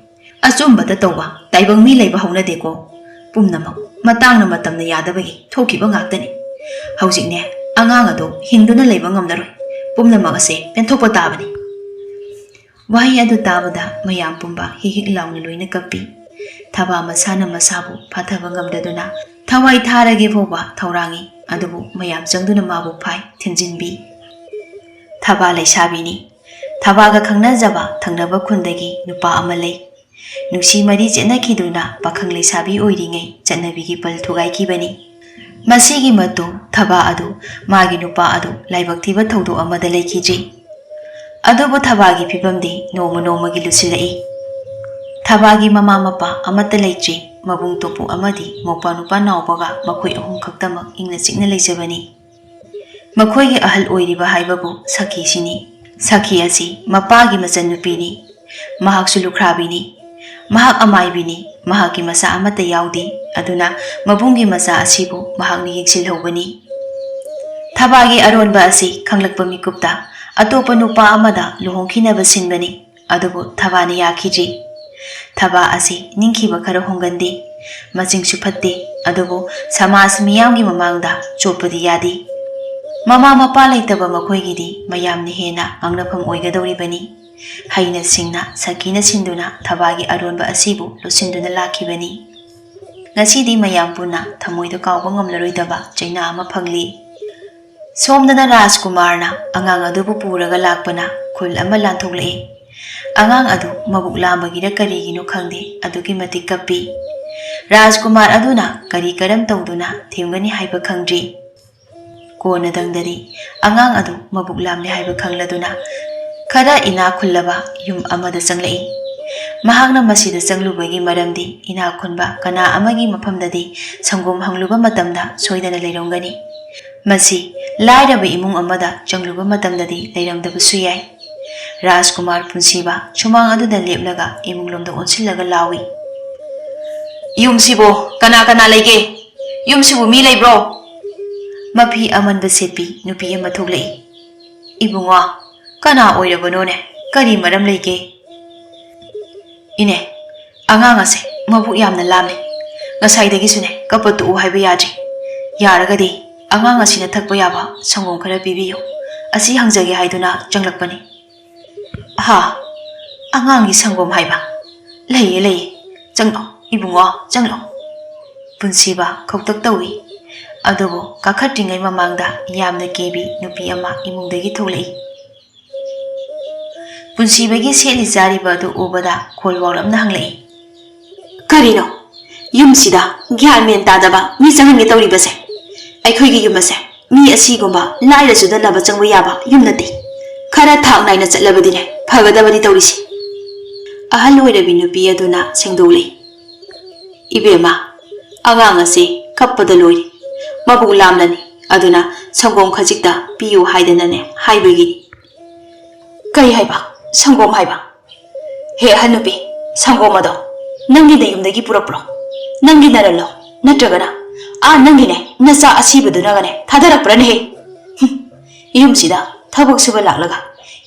ꯑꯆꯨꯝꯕꯇ ꯇꯧꯕ ꯇꯥꯏꯕꯪ ꯃꯤ ꯂꯩꯕ ꯍꯧꯅꯗꯦꯀꯣ꯫ ꯄꯨꯝꯅꯃꯛ ꯃꯇꯥꯡꯅ ꯃꯇꯝꯅ ꯌꯥꯗꯕꯒꯤ ꯊꯣꯛꯈꯤꯕ ꯉꯥꯛꯇꯅꯤ꯫ ꯍꯧꯖꯤꯛꯅꯦ ꯑꯉꯥꯡ ꯑꯗꯣ ꯍꯤꯡꯗꯨꯅ ꯂꯩꯕ ꯉꯝꯂꯔꯣꯏ꯫ ꯄꯨꯝꯅꯃꯛ ꯑꯁꯦ ꯄꯦꯟꯊꯣꯛꯄ ꯇꯥꯕꯅꯤ꯫" ꯋꯥꯍꯩ ꯑꯗꯨ ꯇꯥꯕꯗ ꯃꯌꯥꯝ ꯄꯨꯝꯕ ꯍꯤꯛ ꯍꯤꯛ ꯂꯥꯎꯅ ꯂꯣꯏꯅ ꯀꯞꯄꯤ꯫ ꯊꯕꯥ ꯃꯁꯥꯅ ꯃꯁꯥꯕꯨ ꯐꯥꯊꯕ ꯉꯝꯗꯗꯨꯅ ꯊꯋꯥꯏ ꯊꯥꯔꯒꯦ ꯐꯥꯎꯕ ꯊꯧꯔꯥꯡꯉꯤ, ꯑꯗꯨꯕꯨ ꯃꯌꯥꯝ ꯆꯪꯗꯨꯅ ꯃꯥꯕꯨ ꯐꯥꯏ, ꯊꯤꯟꯖꯤꯟꯕꯤ꯫ ꯊꯕꯥ ꯂꯩꯁꯥꯕꯤꯅꯤ꯫ ꯊꯕꯥꯒ ꯈꯪꯅꯖꯕ ꯊꯪꯅꯕ ꯈꯨꯟꯗꯒꯤ ꯅꯨꯄꯥ ꯑꯃ ꯂꯩ꯫ ꯅꯨꯡꯁꯤ ꯃꯔꯤ ꯆꯦꯠꯅꯈꯤꯗꯨꯅ ꯄꯥꯈꯪ ꯂꯩꯁꯥꯕꯤ ꯑꯣꯏꯔꯤꯉꯩ ꯆꯠꯅꯕꯤꯒꯤ ꯄꯜ ꯊꯨꯒꯥꯏꯈꯤꯕꯅꯤ꯫ ꯃꯁꯤꯒꯤ ꯃꯇꯨꯡ ꯊꯕꯥ ꯑꯗꯨ ꯃꯥꯒꯤ ꯅꯨꯄꯥ ꯑꯗꯨ ꯂꯥꯏꯕꯛ ꯊꯤꯕ ꯊꯧꯗꯣꯛ ꯑꯃꯗ ꯂꯩꯈꯤꯗ꯭ꯔꯤ꯫ ꯑꯗꯨꯕꯨ ꯊꯕꯥꯒꯤ ꯐꯤꯕꯝꯗꯤ ꯅꯣꯡꯃ ꯅꯣꯡꯃꯒꯤ ꯂꯨꯁꯤꯜꯂꯛꯏ꯫ ꯊꯕꯥꯒꯤ ꯃꯃꯥ ꯃꯄꯥ ꯑꯃꯠꯇ ꯂꯩꯇ꯭ꯔꯤ꯫ ꯃꯕꯨꯡ ꯇꯣꯞꯄꯨ ꯑꯃꯗꯤ ꯃꯧꯄ꯭ꯋꯥ ꯅꯨꯄꯥ ꯅꯥꯎꯕꯒ ꯃꯈꯣꯏ ꯑꯍꯨꯝ ꯈꯛꯇꯃꯛ ꯏꯪꯅ ꯆꯤꯛꯅ ꯂꯩꯖꯕꯅꯤ꯫ ꯃꯈꯣꯏꯒꯤ ꯑꯍꯜ ꯑꯣꯏꯔꯤꯕ ꯍꯥꯏꯕꯕꯨ ꯁꯈꯤꯁꯤꯅꯤ꯫ ꯁꯈꯤ ꯑꯁꯤ ꯃꯄꯥꯒꯤ ꯃꯆꯟꯅꯨꯄꯤꯅꯤ꯫ ꯃꯍꯥꯛꯁꯨ ꯂꯨꯈ꯭ꯔꯥꯕꯤꯅꯤ꯫ ꯃꯍꯥꯛ ꯑꯃꯥꯏꯕꯤꯅꯤ꯫ ꯃꯍꯥꯛꯀꯤ ꯃꯆꯥ ꯑꯃꯠꯇ ꯌꯥꯎꯗꯦ꯫ ꯑꯗꯨꯅ ꯃꯕꯨꯡꯒꯤ ꯃꯆꯥ ꯑꯁꯤꯕꯨ ꯃꯍꯥꯛꯅ ꯌꯦꯡꯁꯤꯜꯍꯧꯕꯅꯤ꯫ ꯊꯕꯥꯒꯤ ꯑꯔꯣꯟꯕ ꯑꯁꯤ ꯈꯪꯂꯛꯄ ꯃꯤꯀꯨꯞꯇ ꯑꯇꯣꯞꯄ ꯅꯨꯄꯥ ꯑꯃꯗ ꯂꯨꯍꯣꯡꯈꯤꯅꯕ ꯁꯤꯟꯕꯅꯤ꯫ ꯑꯗꯨꯕꯨ ꯊꯕꯥꯅ ꯌꯥꯈꯤꯗ꯭ꯔꯤ꯫ ꯊꯕꯥ ꯑꯁꯤ ꯅꯤꯡꯈꯤꯕ ꯈꯔ ꯍꯣꯡꯒꯟꯗꯦ꯫ ꯃꯆꯤꯡꯁꯨ ꯐꯠꯇꯦ꯫ ꯑꯗꯨꯕꯨ ꯁꯃꯥꯖ ꯃꯤꯌꯥꯝꯒꯤ ꯃꯃꯥꯡꯗ ꯆꯣꯞꯄꯗꯤ ꯌꯥꯗꯦ꯫ ꯃꯃꯥ ꯃꯄꯥ ꯂꯩꯇꯕ ꯃꯈꯣꯏꯒꯤꯗꯤ ꯃꯌꯥꯝꯅ ꯍꯦꯟꯅ ꯉꯥꯡꯅꯐꯝ ꯑꯣꯏꯒꯗꯧꯔꯤꯕꯅꯤ꯫ ꯍꯩꯅ ꯁꯤꯡꯅ ꯁꯈꯤꯅ ꯁꯤꯟꯗꯨꯅ ꯊꯕꯥꯒꯤ ꯑꯔꯣꯟꯕ ꯑꯁꯤꯕꯨ ꯂꯣꯠꯁꯤꯟꯗꯨꯅ ꯂꯥꯛꯈꯤꯕꯅꯤ꯫ ꯉꯁꯤꯗꯤ ꯃꯌꯥꯝ ꯄꯨꯟꯅ ꯊꯃꯣꯏꯗ ꯀꯥꯎꯕ ꯉꯝꯂꯔꯣꯏꯗꯕ ꯆꯩꯅꯥ ꯑꯃ ꯐꯪꯂꯤ꯫ ꯁꯣꯝꯗꯅ ꯔꯥꯖꯀꯨꯃꯥꯔꯅ ꯑꯉꯥꯡ ꯑꯗꯨꯕꯨ ꯄꯨꯔꯒ ꯂꯥꯛꯄꯅ ꯈꯨꯜ ꯑꯃ ꯂꯥꯟꯊꯣꯛꯂꯛꯏ꯫ ꯑꯉꯥꯡ ꯑꯗꯨ ꯃꯕꯨꯛ ꯂꯥꯝꯕꯒꯤꯔ ꯀꯔꯤꯒꯤꯅꯣ ꯈꯪꯗꯦ, ꯑꯗꯨꯛꯀꯤ ꯃꯇꯤꯛ ꯀꯞꯄꯤ꯫ ꯔꯥꯖꯀꯨꯃꯥꯔ ꯑꯗꯨꯅ ꯀꯔꯤ ꯀꯔꯝ ꯇꯧꯗꯨꯅ ꯊꯦꯝꯒꯅꯤ ꯍꯥꯏꯕ ꯈꯪꯗ꯭ꯔꯤ꯫ ꯀꯣꯟꯅꯗꯪꯗꯗꯤ ꯑꯉꯥꯡ ꯑꯗꯨ ꯃꯕꯨꯛ ꯂꯥꯝꯂꯦ ꯍꯥꯏꯕ ꯈꯪꯂꯗꯨꯅ ꯈꯔ ꯏꯅꯥꯛ ꯈꯨꯜꯂꯕ ꯌꯨꯝ ꯑꯃꯗ ꯆꯪꯂꯛꯏ꯫ ꯃꯍꯥꯛꯅ ꯃꯁꯤꯗ ꯆꯪꯂꯨꯕꯒꯤ ꯃꯔꯝꯗꯤ ꯏꯅꯥꯛ ꯈꯨꯟꯕ ꯀꯅꯥ ꯑꯃꯒꯤ ꯃꯐꯝꯗꯗꯤ ꯁꯪꯒꯣꯝ ꯍꯪꯂꯨꯕ ꯃꯇꯝꯗ ꯁꯣꯏꯗꯅ ꯂꯩꯔꯝꯒꯅꯤ꯫ ꯃꯁꯤ ꯂꯥꯏꯔꯕ ꯏꯃꯨꯡ ꯑꯃꯗ ꯆꯪꯂꯨꯕ ꯃꯇꯝꯗꯗꯤ ꯂꯩꯔꯝꯗꯕꯁꯨ ꯌꯥꯏ꯫ ꯔꯥꯖꯀꯨꯃꯥꯔ ꯄꯨꯟꯁꯤꯕ ꯁꯨꯃꯥꯡ ꯑꯗꯨꯗ ꯂꯦꯞꯂꯒ ꯏꯃꯨꯡꯂꯣꯝꯗ ꯑꯣꯟꯁꯤꯜꯂꯒ ꯂꯥꯎꯏ, "ꯌꯨꯝꯁꯤꯕꯨ ꯀꯅꯥ ꯀꯅꯥ ꯂꯩꯒꯦ? ꯌꯨꯝꯁꯤꯕꯨ ꯃꯤ ꯂꯩꯕ꯭ꯔꯣ?" ꯃꯐꯤ ꯑꯃꯟꯕ ꯁꯦꯠꯄꯤ ꯅꯨꯄꯤ ꯑꯃ ꯊꯣꯛꯂꯛꯏ꯫ "ꯏꯕꯨꯡꯉꯣ, ꯀꯅꯥ ꯑꯣꯏꯔꯕꯅꯣꯅꯦ? ꯀꯔꯤ ꯃꯔꯝ ꯂꯩꯒꯦ?" "ꯏꯅꯦ, ꯑꯉꯥꯡ ꯑꯁꯦ ꯃꯕꯨꯛ ꯌꯥꯝꯅ ꯂꯥꯝꯃꯦ꯫ ꯉꯁꯥꯏꯗꯒꯤꯁꯨꯅꯦ ꯀꯞꯄ ꯇꯣꯛꯎ ꯍꯥꯏꯕ ꯌꯥꯗ꯭ꯔꯤ꯫ ꯌꯥꯔꯒꯗꯤ ꯑꯉꯥꯡ ꯑꯁꯤꯅ ꯊꯛꯄ ꯌꯥꯕ ꯁꯪꯒꯣꯝ ꯈꯔ ꯄꯤꯕꯤꯌꯨ꯫ ꯑꯁꯤ ꯍꯪꯖꯒꯦ ꯍꯥꯏꯗꯨꯅ ꯆꯪꯂꯛꯄꯅꯤ꯫" "ꯍꯥ? ꯑꯉꯥꯡꯒꯤ ꯁꯪꯒꯣꯝ ꯍꯥꯏꯕ? ꯂꯩꯌꯦ, ꯂꯩꯌꯦ꯫ ꯆꯪꯂꯛꯑꯣ, ꯏꯕꯨꯡꯉꯣ, ꯆꯪꯂꯛꯑꯣ꯫" ꯄꯨꯟꯁꯤꯕ ꯀꯧꯇꯛ ꯇꯧꯏ꯫ ꯑꯗꯨꯕꯨ ꯀꯥꯈꯠꯇ꯭ꯔꯤꯉꯩ ꯃꯃꯥꯡꯗ ꯌꯥꯝꯅ ꯀꯤꯕꯤ ꯅꯨꯄꯤ ꯑꯃ ꯏꯃꯨꯡꯗꯒꯤ ꯊꯣꯛꯂꯛꯏ꯫ ꯄꯨꯟꯁꯤꯕꯒꯤ ꯁꯦꯠꯂꯤ ꯆꯥꯔꯤꯕ ꯑꯗꯨ ꯎꯕꯗ ꯈꯣꯜ ꯋꯥꯎꯔꯞꯅ ꯍꯪꯂꯛꯏ꯫ "ꯀꯔꯤꯅꯣ? ꯌꯨꯝꯁꯤꯗ ꯒ꯭ꯌꯥꯟ ꯃꯦꯟ ꯇꯥꯗꯕ ꯃꯤ ꯆꯪꯍꯟꯒꯦ ꯇꯧꯔꯤꯕꯁꯦ? ꯑꯩꯈꯣꯏꯒꯤ ꯌꯨꯝ ꯑꯁꯦ ꯃꯤ ꯑꯁꯤꯒꯨꯝꯕ ꯂꯥꯏꯔ ꯆꯨꯗꯅꯕ ꯆꯪꯕ ꯌꯥꯕ ꯌꯨꯝ ꯅꯠꯇꯦ꯫ ꯈꯔ ꯊꯥꯛ ꯅꯥꯏꯅ ꯆꯠꯂꯕꯗꯤꯅꯦ ꯐꯒꯗꯕꯅꯤ ꯇꯧꯔꯤꯁꯤ꯫" ꯑꯍꯜ ꯑꯣꯏꯔꯕꯤ ꯅꯨꯄꯤ ꯑꯗꯨꯅ ꯁꯦꯡꯗꯣꯛꯂꯤ꯫ "ꯏꯕꯦꯝꯃ, ꯑꯉꯥꯡ ꯑꯁꯤ ꯀꯞꯄꯗ ꯂꯣꯏꯔꯦ꯫ ꯃꯕꯨꯛ ꯂꯥꯝꯂꯅꯤ, ꯑꯗꯨꯅ ꯁꯪꯒꯣꯝ ꯈꯖꯤꯛꯇ ꯄꯤꯌꯨ ꯍꯥꯏꯗꯅꯅꯦ ꯍꯥꯏꯕꯒꯤꯅꯤ꯫" "ꯀꯩ ꯍꯥꯏꯕ? ꯁꯪꯒꯣꯝ ꯍꯥꯏꯕ? ꯍꯦ ꯑꯍꯟ ꯅꯨꯄꯤ, ꯁꯪꯒꯣꯝ ꯑꯗꯣ ꯅꯪꯒꯤ ꯅꯌꯨꯝꯗꯒꯤ ꯄꯨꯔꯛꯄ꯭ꯔꯣ? ꯅꯪꯒꯤ ꯅꯔꯜꯂꯣ? ꯅꯠꯇ꯭ꯔꯒꯅ ꯑꯥ ꯅꯪꯒꯤꯅꯦ ꯅꯆꯥ ꯑꯁꯤꯕꯗꯨꯅꯒꯅꯦ ꯊꯥꯗꯔꯛꯄ꯭ꯔꯅꯦꯍꯦ? ꯍꯨꯝ, ꯌꯨꯝꯁꯤꯗ ꯊꯕꯛ ꯁꯨꯕ ꯂꯥꯛꯂꯒ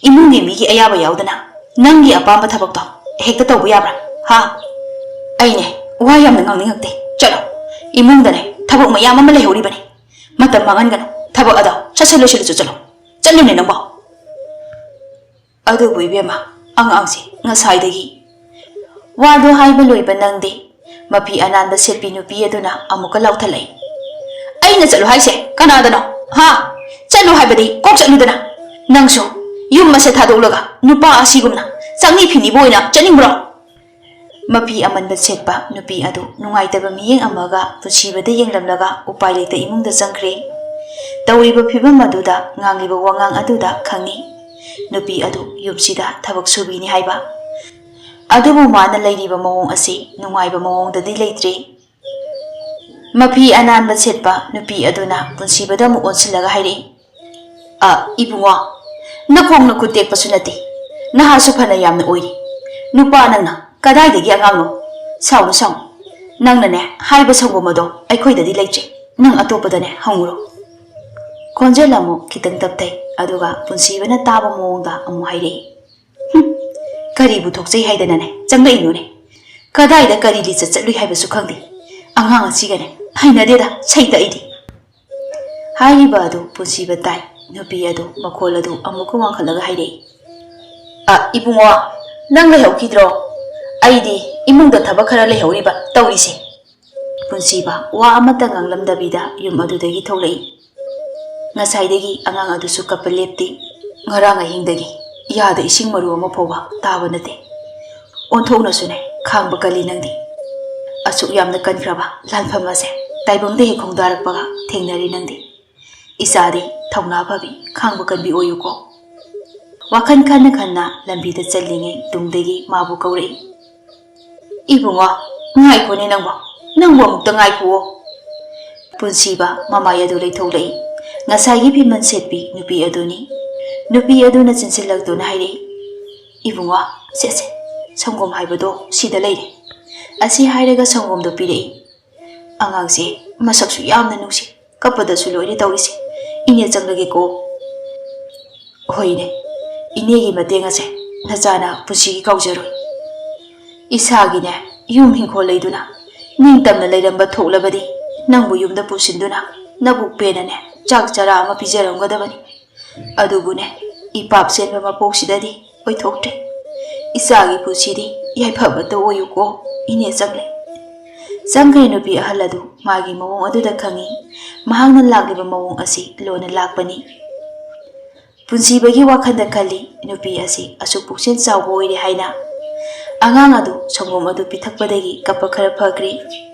ꯏꯃꯨꯡꯒꯤ ꯃꯤꯒꯤ ꯑꯌꯥꯕ ꯌꯥꯎꯗꯅ ꯅꯪꯒꯤ ꯑꯄꯥꯝꯕ ꯊꯕꯛꯇꯣ ꯍꯦꯛꯇ ꯇꯧꯕ ꯌꯥꯕ꯭ꯔꯥ? ꯍꯥ? ꯑꯩꯅꯦ ꯋꯥ ꯌꯥꯝꯅ ꯉꯥꯡꯅꯤꯡꯉꯛꯇꯦ꯫ ꯆꯠꯂꯣ, ꯏꯃꯨꯡꯗꯅꯦ ꯊꯕꯛ ꯃꯌꯥꯝ ꯑꯃ ꯂꯩꯍꯧꯔꯤꯕꯅꯤ꯫ ꯃꯇꯝ ꯃꯥꯡꯍꯟꯒꯅꯨ, ꯊꯕꯛ ꯑꯗꯣ ꯁꯠ ꯁꯠ ꯂꯣꯏꯁꯤꯜꯂꯨ ꯆꯠꯂꯣ꯫ ꯆꯠꯂꯨꯅꯦ ꯅꯪꯕꯣ꯫" "ꯑꯗꯨꯕꯨ ꯏꯕꯦꯝꯃ, ꯑꯉꯥꯡꯁꯦ ꯉꯁꯥꯏꯗꯒꯤ꯫" ꯋꯥꯗꯨ ꯍꯥꯏꯕ ꯂꯣꯏꯕ ꯅꯪꯗꯦ꯫ ꯃꯐꯤ ꯑꯅꯥꯟꯕ ꯁꯦꯠꯄꯤ ꯅꯨꯄꯤ ꯑꯗꯨꯅ ꯑꯃꯨꯛꯀ ꯂꯥꯎꯊꯠꯂꯛꯏ꯫ "ꯑꯩꯅ ꯆꯠꯂꯨ ꯍꯥꯏꯁꯦ ꯀꯅꯥꯗꯅꯣ? ꯍꯥ? ꯆꯠꯂꯨ ꯍꯥꯏꯕꯗꯤ ꯀꯣꯛ ꯆꯠꯂꯨꯗꯅ꯫ ꯅꯪꯁꯨ ꯌꯨꯝ ꯑꯁꯦ ꯊꯥꯗꯣꯛꯂꯒ ꯅꯨꯄꯥ ꯑꯁꯤꯒꯨꯝꯅ ꯆꯪꯅꯤ ꯐꯤꯅꯤꯕꯨ ꯑꯣꯏꯅ ꯆꯠꯅꯤꯡꯕ꯭ꯔꯣ?" ꯃꯐꯤ ꯑꯃꯟꯕ ꯁꯦꯠꯄ ꯅꯨꯄꯤ ꯑꯗꯨ ꯅꯨꯡꯉꯥꯏꯇꯕ ꯃꯤꯠꯌꯦꯡ ꯑꯃꯒ ꯄꯨꯟꯁꯤꯕꯗ ꯌꯦꯡꯂꯝꯂꯒ ꯎꯄꯥꯏ ꯂꯩꯇ ꯏꯃꯨꯡꯗ ꯆꯪꯈ꯭ꯔꯦ꯫ ꯇꯧꯔꯤꯕ ꯐꯤꯕꯝ ꯑꯗꯨꯗ, ꯉꯥꯡꯂꯤꯕ ꯋꯥꯉꯥꯡ ꯑꯗꯨꯗ ꯈꯪꯏ, ꯅꯨꯄꯤ ꯑꯗꯨ ꯌꯨꯝꯁꯤꯗ ꯊꯕꯛ ꯁꯨꯕꯤꯅꯤ ꯍꯥꯏꯕ꯫ ꯑꯗꯨꯕꯨ ꯃꯥꯅ ꯂꯩꯔꯤꯕ ꯃꯑꯣꯡ ꯑꯁꯤ ꯅꯨꯡꯉꯥꯏꯕ ꯃꯑꯣꯡꯗꯗꯤ ꯂꯩꯇ꯭ꯔꯦ꯫ ꯃꯐꯤ ꯑꯅꯥꯟꯕ ꯁꯦꯠꯄ ꯅꯨꯄꯤ ꯑꯗꯨꯅ ꯄꯨꯟꯁꯤꯕꯗ ꯑꯃꯨꯛ ꯑꯣꯟꯁꯤꯜꯂꯒ ꯍꯥꯏꯔꯛꯏ, "ꯑ, ꯏꯕꯨꯡꯉꯣ, ꯅꯈꯣꯡ ꯅꯈꯨꯠ ꯇꯦꯛꯄꯁꯨ ꯅꯠꯇꯦ, ꯅꯍꯥꯁꯨ ꯐꯅ ꯌꯥꯝꯅ ꯑꯣꯏꯔꯤ꯫ ꯅꯨꯄꯥ ꯅꯪꯅ ꯀꯗꯥꯏꯗꯒꯤ ꯑꯉꯥꯡꯅꯣ? ꯁꯥꯎꯅꯨ, ꯁꯥꯎꯅꯨ꯫ ꯅꯪꯅꯅꯦ ꯍꯥꯏꯕ ꯁꯪꯒꯣꯝ ꯑꯗꯣ ꯑꯩꯈꯣꯏꯗꯗꯤ ꯂꯩꯇ꯭ꯔꯦ꯫ ꯅꯪ ꯑꯇꯣꯞꯄꯗꯅꯦ ꯍꯪꯉꯨꯔꯣ꯫" ꯈꯣꯟꯖꯦꯜ ꯑꯃꯨꯛ ꯈꯤꯇꯪ ꯇꯞꯊꯩ, ꯑꯗꯨꯒ ꯄꯨꯟꯁꯤꯕꯅ ꯇꯥꯕ ꯃꯑꯣꯡꯗ ꯑꯃꯨꯛ ꯍꯥꯏꯔꯛꯏ, "ꯍꯨꯝ, ꯀꯔꯤꯕꯨ ꯊꯣꯛꯆꯩ ꯍꯥꯏꯗꯅꯅꯦ ꯆꯪꯂꯛꯏꯅꯣꯅꯦ? ꯀꯗꯥꯏꯗ ꯀꯔꯤ ꯂꯤꯆꯠ ꯆꯠꯂꯨꯏ ꯍꯥꯏꯕꯁꯨ ꯈꯪꯗꯦ꯫ ꯑꯉꯥꯡ ꯑꯁꯤꯒꯅꯦ ꯍꯩꯅꯗꯦꯗ, ꯁꯩꯇ ꯑꯩꯗꯤ꯫" ꯍꯥꯏꯔꯤꯕ ꯑꯗꯨ ꯄꯨꯟꯁꯤꯕ ꯇꯥꯏ꯫ ꯅꯨꯄꯤ ꯑꯗꯨ ꯃꯈꯣꯜ ꯑꯗꯨ ꯑꯃꯨꯛꯀ ꯋꯥꯡꯈꯠꯂꯒ ꯍꯥꯏꯔꯛꯏ, "ꯑ, ꯏꯕꯨꯡꯉꯣ, ꯅꯪ ꯂꯩꯍꯧꯈꯤꯗ꯭ꯔꯣ? ꯑꯩꯗꯤ ꯏꯃꯨꯡꯗ ꯊꯕꯛ ꯈꯔ ꯂꯩꯍꯧꯔꯤꯕ ꯇꯧꯔꯤꯁꯦ꯫" ꯄꯨꯟꯁꯤꯕ ꯋꯥ ꯑꯃꯠꯇ ꯉꯥꯡꯂꯝꯗꯕꯤꯗ ꯌꯨꯝ ꯑꯗꯨꯗꯒꯤ ꯊꯣꯛꯂꯛꯏ꯫ ꯉꯁꯥꯏꯗꯒꯤ ꯑꯉꯥꯡ ꯑꯗꯨꯁꯨ ꯀꯞꯄ ꯂꯦꯞꯇꯦ꯫ ꯉꯔꯥꯡ ꯑꯍꯤꯡꯗꯒꯤ ꯌꯥꯗ ꯏꯁꯤꯡ ꯃꯔꯨ ꯑꯃ ꯐꯥꯎꯕ ꯇꯥꯕ ꯅꯠꯇꯦ꯫ ꯑꯣꯟꯊꯣꯛꯅꯁꯨꯅꯦ ꯈꯥꯡꯕ ꯀꯜꯂꯤ ꯅꯪꯗꯤ꯫ ꯑꯁꯨꯛ ꯌꯥꯝꯅ ꯀꯟꯈ꯭ꯔꯕ ꯂꯥꯟꯐꯝ ꯑꯁꯦ ꯇꯥꯏꯕꯪꯗ ꯍꯦꯛ ꯈꯣꯡꯗꯥꯔꯛꯄꯒ ꯊꯦꯡꯅꯔꯤ ꯅꯪꯗꯤ꯫ ꯏꯆꯥꯗꯤ ꯊꯧꯅꯥ ꯐꯕꯤ, ꯈꯥꯡꯕ ꯀꯟꯕꯤ ꯑꯣꯏꯌꯨꯀꯣ꯫ ꯋꯥꯈꯜ ꯈꯟꯅ ꯈꯟꯅ ꯂꯝꯕꯤꯗ ꯆꯠꯂꯤꯉꯩ ꯇꯨꯡꯗꯒꯤ ꯃꯥꯕꯨ ꯀꯧꯔꯛꯏ꯫ "ꯏꯕꯨꯡꯉꯣ, ꯉꯥꯏꯈꯣꯅꯦ ꯅꯪꯕꯣ, ꯅꯪꯕꯨ ꯑꯃꯨꯛꯇ ꯉꯥꯏꯈꯨꯑꯣ꯫" ꯄꯨꯟꯁꯤꯕ ꯃꯃꯥꯏ ꯑꯗꯨ ꯂꯩꯊꯣꯛꯂꯛꯏ꯫ ꯉꯁꯥꯏꯒꯤ ꯐꯤꯃꯟ ꯁꯦꯠꯄꯤ ꯅꯨꯄꯤ ꯑꯗꯨꯅꯤ꯫ ꯅꯨꯄꯤ ꯑꯗꯨꯅ ꯆꯤꯟꯁꯤꯜꯂꯛꯇꯨꯅ ꯍꯥꯏꯔꯛꯏ, "ꯏꯕꯨꯡꯉꯣ, ꯁꯦ ꯁꯦ, ꯁꯪꯒꯣꯝ ꯍꯥꯏꯕꯗꯣ ꯁꯤꯗ ꯂꯩꯔꯦ꯫" ꯑꯁꯤ ꯍꯥꯏꯔꯒ ꯁꯪꯒꯣꯝꯗꯣ ꯄꯤꯔꯛꯏ꯫ "ꯑꯉꯥꯡꯁꯦ ꯃꯁꯛꯁꯨ ꯌꯥꯝꯅ ꯅꯨꯡꯁꯤ, ꯀꯞꯄꯗꯁꯨ ꯂꯣꯏꯔꯦ ꯇꯧꯔꯤꯁꯦ꯫ ꯏꯅꯦ ꯆꯪꯂꯒꯦꯀꯣ꯫" "ꯍꯣꯏꯅꯦ, ꯏꯅꯦꯒꯤ ꯃꯇꯦꯡ ꯑꯁꯦ ꯅꯆꯥꯅ ꯄꯨꯟꯁꯤꯒꯤ ꯀꯥꯎꯖꯔꯣꯏ꯫ ꯏꯁꯥꯒꯤꯅꯦ ꯌꯨꯝ ꯏꯪꯈꯣꯜ ꯂꯩꯗꯨꯅ ꯅꯤꯡꯇꯝꯅ ꯂꯩꯔꯝꯕ ꯊꯣꯛꯂꯕꯗꯤ ꯅꯪꯕꯨ ꯌꯨꯝꯗ ꯄꯨꯁꯤꯟꯗꯨꯅ ꯅꯕꯨꯛ ꯄꯦꯟꯅꯅꯦ ꯆꯥꯛ ꯆꯔꯥ ꯑꯃ ꯄꯤꯖꯔꯝꯒꯗꯕꯅꯤ꯫ ꯑꯗꯨꯕꯨꯅꯦ, ꯏꯄꯥꯞ ꯆꯦꯟꯕ ꯃꯄꯣꯛꯁꯤꯗꯗꯤ ꯑꯣꯏꯊꯣꯛꯇ꯭ꯔꯦ꯫ ꯏꯆꯥꯒꯤ ꯄꯨꯟꯁꯤꯗꯤ ꯌꯥꯏꯐꯕꯇ ꯑꯣꯏꯌꯨꯀꯣ, ꯏꯅꯦ ꯆꯪꯂꯦ꯫" ꯆꯪꯈ꯭ꯔꯦ ꯅꯨꯄꯤ ꯑꯍꯜ ꯑꯗꯨ꯫ ꯃꯥꯒꯤ ꯃꯑꯣꯡ ꯑꯗꯨꯗ ꯈꯪꯏ, ꯃꯍꯥꯛꯅ ꯂꯥꯛꯂꯤꯕ ꯃꯑꯣꯡ ꯑꯁꯤ ꯂꯣꯟꯅ ꯂꯥꯛꯄꯅꯤ꯫ ꯄꯨꯟꯁꯤꯕꯒꯤ ꯋꯥꯈꯜꯗ ꯈꯜꯂꯤ, ꯅꯨꯄꯤ ꯑꯁꯤ ꯑꯁꯨꯛ ꯄꯨꯛꯆꯦꯜ ꯆꯥꯎꯕ ꯑꯣꯏꯔꯦ ꯍꯥꯏꯅ꯫ ꯑꯉꯥꯡ ꯑꯗꯨ ꯁꯪꯒꯣꯝ ꯑꯗꯨ ꯄꯤꯊꯛꯄꯗꯒꯤ ꯀꯞꯄ ꯈꯔ ꯐꯈ꯭ꯔꯦ꯫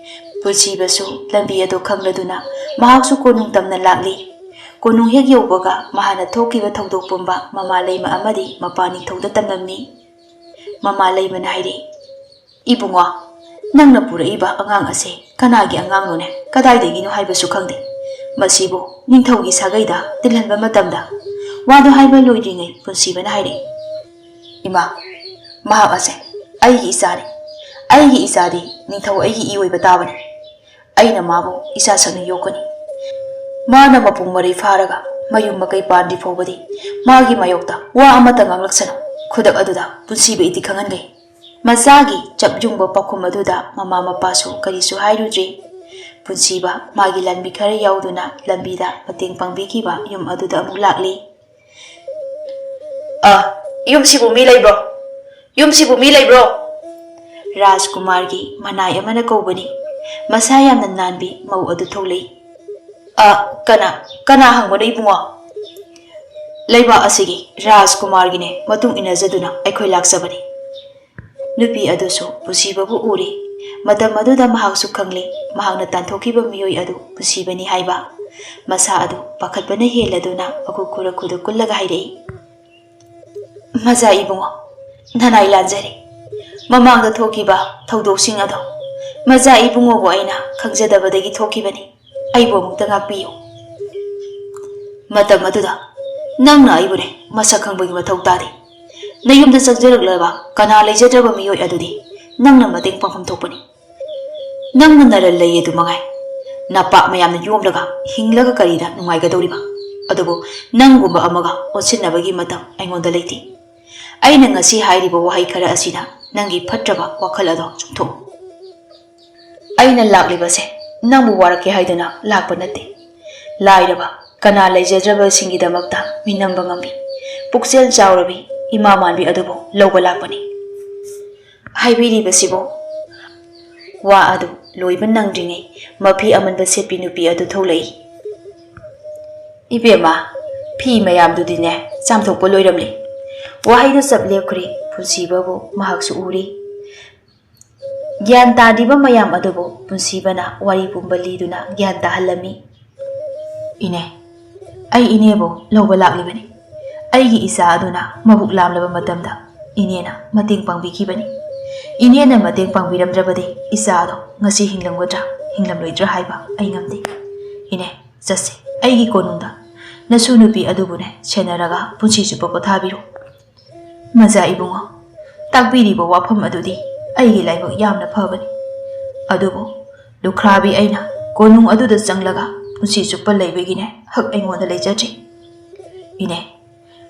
ꯄꯨꯟꯁꯤꯕꯁꯨ ꯂꯝꯕꯤ ꯑꯗꯨ ꯈꯪꯂꯗꯨꯅ ꯃꯍꯥꯛꯁꯨ ꯀꯣꯅꯨꯡ ꯇꯝꯅ ꯂꯥꯛꯂꯤ꯫ ꯀꯣꯅꯨꯡ ꯍꯦꯛ ꯌꯧꯕꯒ ꯃꯍꯥꯛꯅ ꯊꯣꯛꯈꯤꯕ ꯊꯧꯗꯣꯛ ꯄꯨꯝꯕ ꯃꯃꯥ ꯂꯩꯃ ꯑꯃꯗꯤ ꯃꯄꯥ ꯅꯤꯡꯊꯧꯗ ꯇꯝꯂꯝꯃꯤ꯫ ꯃꯃꯥ ꯂꯩꯃꯅ ꯍꯥꯏꯔꯛꯏ, "ꯏꯕꯨꯡꯉꯣ, ꯅꯪꯅ ꯄꯨꯔꯛꯏꯕ ꯑꯉꯥꯡ ꯑꯁꯦ ꯀꯅꯥꯒꯤ ꯑꯉꯥꯡꯅꯣꯅꯦ, ꯀꯗꯥꯏꯗꯒꯤꯅꯣ ꯍꯥꯏꯕꯁꯨ ꯈꯪꯗꯦ꯫ ꯃꯁꯤꯕꯨ ꯅꯤꯡꯊꯧꯒꯤ ꯁꯥꯒꯩꯗ ꯇꯤꯜꯍꯟꯕ ꯃꯇꯝꯗ꯫" ꯋꯥꯗꯨ ꯍꯥꯏꯕ ꯂꯣꯏꯗ꯭ꯔꯤꯉꯩ ꯄꯨꯟꯁꯤꯕꯅ ꯍꯥꯏꯔꯛꯏ, "ꯏꯃꯥ, ꯃꯍꯥꯛ ꯑꯁꯦ ꯑꯩꯒꯤ ꯏꯆꯥꯅꯤ꯫ ꯑꯩꯒꯤ ꯏꯆꯥꯗꯤ ꯅꯤꯡꯊꯧ ꯑꯩꯒꯤ ꯏ ꯑꯣꯏꯕ ꯇꯥꯕꯅꯤ꯫ ꯑꯩꯅ ꯃꯥꯕꯨ ꯏꯆꯥ ꯁꯛꯅ ꯌꯣꯛꯀꯅꯤ꯫ ꯃꯥꯅ ꯃꯄꯨꯡ ꯃꯔꯩ ꯐꯥꯔꯒ ꯃꯌꯨꯝ ꯃꯀꯩ ꯄꯥꯟꯗ꯭ꯔꯤ ꯐꯥꯎꯕꯗꯤ ꯃꯥꯒꯤ ꯃꯥꯌꯣꯛꯇ ꯋꯥ ꯑꯃꯠꯇ ꯉꯥꯡꯂꯛꯁꯅꯨ꯫" ꯈꯨꯗꯛ ꯑꯗꯨꯗ ꯄꯨꯟꯁꯤꯕ ꯏꯗꯤ ꯈꯪꯍꯟꯈꯤ꯫ ꯃꯆꯥꯒꯤ ꯆꯞ ꯌꯨꯡꯕ ꯄꯥꯎꯈꯨꯝ ꯑꯗꯨꯗ ꯃꯃꯥ ꯃꯄꯥꯁꯨ ꯀꯔꯤꯁꯨ ꯍꯥꯏꯔꯨꯗ꯭ꯔꯤ꯫ ꯄꯨꯟꯁꯤꯕ ꯃꯥꯒꯤ ꯂꯥꯟꯃꯤ ꯈꯔ ꯌꯥꯎꯗꯨꯅ ꯂꯝꯕꯤꯗ ꯃꯇꯦꯡ ꯄꯥꯡꯕꯤꯈꯤꯕ ꯌꯨꯝ ꯑꯗꯨꯗ ꯑꯃꯨꯛ ꯂꯥꯛꯂꯤ꯫ "ꯑ, ꯌꯨꯝꯁꯤꯕꯨ ꯃꯤ ꯂꯩꯕ꯭ꯔꯣ? ꯌꯨꯝꯁꯤꯕꯨ ꯃꯤ ꯂꯩꯕ꯭ꯔꯣ?" ꯔꯥꯖꯀꯨꯃꯥꯔꯒꯤ ꯃꯅꯥꯏ ꯑꯃꯅ ꯀꯧꯕꯅꯤ꯫ ꯃꯁꯥ ꯌꯥꯝꯅ ꯅꯥꯟꯕꯤ ꯃꯧ ꯑꯗꯨ ꯊꯣꯛꯂꯛꯏ꯫ "ꯑ, ꯀꯅꯥ, ꯀꯅꯥ ꯍꯪꯕꯅꯣ ꯏꯕꯨꯡꯉꯣ?" "ꯂꯩꯕꯥꯛ ꯑꯁꯤꯒꯤ ꯔꯥꯖꯀꯨꯃꯥꯔꯒꯤꯅꯦ ꯃꯇꯨꯡ ꯏꯟꯅꯖꯗꯨꯅ ꯑꯩꯈꯣꯏ ꯂꯥꯛꯆꯕꯅꯤ꯫" ꯅꯨꯄꯤ ꯑꯗꯨꯁꯨ ꯄꯨꯟꯁꯤꯕꯕꯨ ꯎꯔꯤ꯫ ꯃꯇꯝ ꯑꯗꯨꯗ ꯃꯍꯥꯛꯁꯨ ꯈꯪꯂꯤ, ꯃꯍꯥꯛꯅ ꯇꯥꯟꯊꯣꯛꯈꯤꯕ ꯃꯤꯑꯣꯏ ꯑꯗꯨ ꯄꯨꯟꯁꯤꯕꯅꯤ ꯍꯥꯏꯕ꯫ ꯃꯁꯥ ꯑꯗꯨ ꯄꯥꯈꯠꯄꯅ ꯍꯦꯜꯂꯗꯨꯅ ꯃꯈꯨꯠ ꯈꯨꯔꯈꯨꯗ ꯀꯨꯜꯂꯒ ꯍꯥꯏꯔꯛꯏ, "ꯃꯖꯥ ꯏꯕꯨꯡꯉꯣ, ꯅꯅꯥꯏ ꯂꯥꯟꯖꯔꯦ꯫ ꯃꯃꯥꯡꯗ ꯊꯣꯛꯈꯤꯕ ꯊꯧꯗꯣꯛꯁꯤꯡ ꯑꯗꯣ ꯃꯖꯥ ꯏꯕꯨꯡꯉꯣꯕꯨ ꯑꯩꯅ ꯈꯪꯖꯗꯕꯗꯒꯤ ꯊꯣꯛꯈꯤꯕꯅꯤ꯫ ꯑꯩꯕꯨ ꯑꯃꯨꯛꯇ ꯉꯥꯛꯄꯤꯌꯨ꯫" "ꯃꯇꯝ ꯑꯗꯨꯗ ꯅꯪꯅ ꯑꯩꯕꯨꯅꯦ ꯃꯁꯛ ꯈꯪꯕꯒꯤ ꯃꯊꯧ ꯇꯥꯗꯦ꯫ ꯅꯌꯨꯝꯗ ꯆꯪꯖꯔꯛꯂꯕ ꯀꯅꯥ ꯂꯩꯖꯗ꯭ꯔꯕ ꯃꯤꯑꯣꯏ ꯑꯗꯨꯗꯤ ꯅꯪꯅ ꯃꯇꯦꯡ ꯄꯥꯡꯐꯝ ꯊꯣꯛꯄꯅꯤ꯫ ꯅꯪꯅ ꯅꯔꯜ ꯂꯩ ꯑꯗꯨ ꯃꯉꯥꯏ꯫ ꯅꯄꯥꯛ ꯃꯌꯥꯝꯅ ꯌꯣꯝꯂꯒ ꯍꯤꯡꯂꯒ ꯀꯔꯤꯗ ꯅꯨꯡꯉꯥꯏꯒꯗꯧꯔꯤꯕ? ꯑꯗꯨꯕꯨ ꯅꯪꯒꯨꯝꯕ ꯑꯃꯒ ꯑꯣꯟꯁꯤꯟꯅꯕꯒꯤ ꯃꯇꯝ ꯑꯩꯉꯣꯟꯗ ꯂꯩꯇꯦ꯫ ꯑꯩꯅ ꯉꯁꯤ ꯍꯥꯏꯔꯤꯕ ꯋꯥꯍꯩ ꯈꯔ ꯑꯁꯤꯅ ꯅꯪꯒꯤ ꯐꯠꯇ꯭ꯔꯕ ꯋꯥꯈꯜ ꯑꯗꯣ ꯆꯨꯝꯊꯣꯛꯎ꯫ ꯑꯩꯅ ꯂꯥꯛꯂꯤꯕꯁꯦ ꯅꯪꯕꯨ ꯋꯥꯔꯛꯀꯦ ꯍꯥꯏꯗꯨꯅ ꯂꯥꯛꯄ ꯅꯠꯇꯦ꯫ ꯂꯥꯏꯔꯕ, ꯀꯅꯥ ꯂꯩꯖꯗ꯭ꯔꯕꯁꯤꯡꯒꯤꯗꯃꯛꯇ ꯃꯤꯅꯝꯕ ꯉꯝꯕꯤ, ꯄꯨꯛꯆꯦꯜ ꯆꯥꯎꯔꯕꯤ ꯏꯃꯥ ꯃꯥꯟꯕꯤ ꯑꯗꯨꯕꯨ ꯂꯧꯕ ꯂꯥꯛꯄꯅꯤ꯫" ꯍꯥꯏꯕꯤꯔꯤꯕꯁꯤꯕꯨ꯫ ꯋꯥ ꯑꯗꯨ ꯂꯣꯏꯕ ꯅꯪꯗ꯭ꯔꯤꯉꯩ ꯃꯐꯤ ꯑꯃꯟꯕ ꯁꯦꯠꯄꯤ ꯅꯨꯄꯤ ꯑꯗꯨ ꯊꯣꯛꯂꯛꯏ꯫ "ꯏꯕꯦꯝꯃ, ꯐꯤ ꯃꯌꯥꯝꯗꯨꯗꯤꯅꯦ ꯆꯥꯝꯊꯣꯛꯄ ꯂꯣꯏꯔꯝꯂꯦ꯫" ꯋꯥꯍꯩꯗꯨ ꯆꯞ ꯂꯦꯞꯈ꯭ꯔꯦ꯫ ꯄꯨꯟꯁꯤꯕꯕꯨ ꯃꯍꯥꯛꯁꯨ ꯎꯔꯤ꯫ ꯒ꯭ꯌꯥꯟ ꯇꯥꯗ꯭ꯔꯤꯕ ꯃꯌꯥꯝ ꯑꯗꯨꯕꯨ ꯄꯨꯟꯁꯤꯕꯅ ꯋꯥꯔꯤ ꯄꯨꯝꯕ ꯂꯤꯗꯨꯅ ꯒ꯭ꯌꯥꯟ ꯇꯥꯍꯜꯂꯝꯃꯤ꯫ "ꯏꯅꯦ, ꯑꯩ ꯏꯅꯦꯕꯨ ꯂꯧꯕ ꯂꯥꯛꯂꯤꯕꯅꯤ꯫ ꯑꯩꯒꯤ ꯏꯆꯥ ꯑꯗꯨꯅ ꯃꯕꯨꯛ ꯂꯥꯝꯂꯕ ꯃꯇꯝꯗ ꯏꯅꯦꯅ ꯃꯇꯦꯡ ꯄꯥꯡꯕꯤꯈꯤꯕꯅꯤ꯫ ꯏꯅꯦꯅ ꯃꯇꯦꯡ ꯄꯥꯡꯕꯤꯔꯝꯗ꯭ꯔꯕꯗꯤ ꯏꯆꯥ ꯑꯗꯣ ꯉꯁꯤ ꯍꯤꯡꯂꯝꯒꯗ꯭ꯔꯥ ꯍꯤꯡꯂꯝꯂꯣꯏꯗ꯭ꯔꯥ ꯍꯥꯏꯕ ꯑꯩ ꯉꯝꯗꯦ꯫ ꯏꯅꯦ, ꯆꯠꯁꯤ, ꯑꯩꯒꯤ ꯀꯣꯅꯨꯡꯗ ꯅꯁꯨ ꯅꯨꯄꯤ ꯑꯗꯨꯕꯨꯅꯦ ꯁꯦꯟꯅꯔꯒ ꯄꯨꯟꯁꯤ ꯆꯨꯞꯄ ꯄꯣꯊꯥꯕꯤꯔꯣ꯫" "ꯃꯖꯥ ꯏꯕꯨꯡꯉꯣ, ꯇꯥꯛꯄꯤꯔꯤꯕ ꯋꯥꯐꯝ ꯑꯗꯨꯗꯤ ꯑꯩꯒꯤ ꯂꯥꯏꯕꯛ ꯌꯥꯝꯅ ꯐꯕꯅꯤ꯫ ꯑꯗꯨꯕꯨ ꯂꯨꯈ꯭ꯔꯥꯕꯤ ꯑꯩꯅ ꯀꯣꯅꯨꯡ ꯑꯗꯨꯗ ꯆꯪꯂꯒ ꯄꯨꯟꯁꯤ ꯆꯨꯞꯄ ꯂꯩꯕꯒꯤꯅꯦ ꯍꯛ ꯑꯩꯉꯣꯟꯗ ꯂꯩꯖꯗ꯭ꯔꯤ꯫ ꯏꯅꯦ,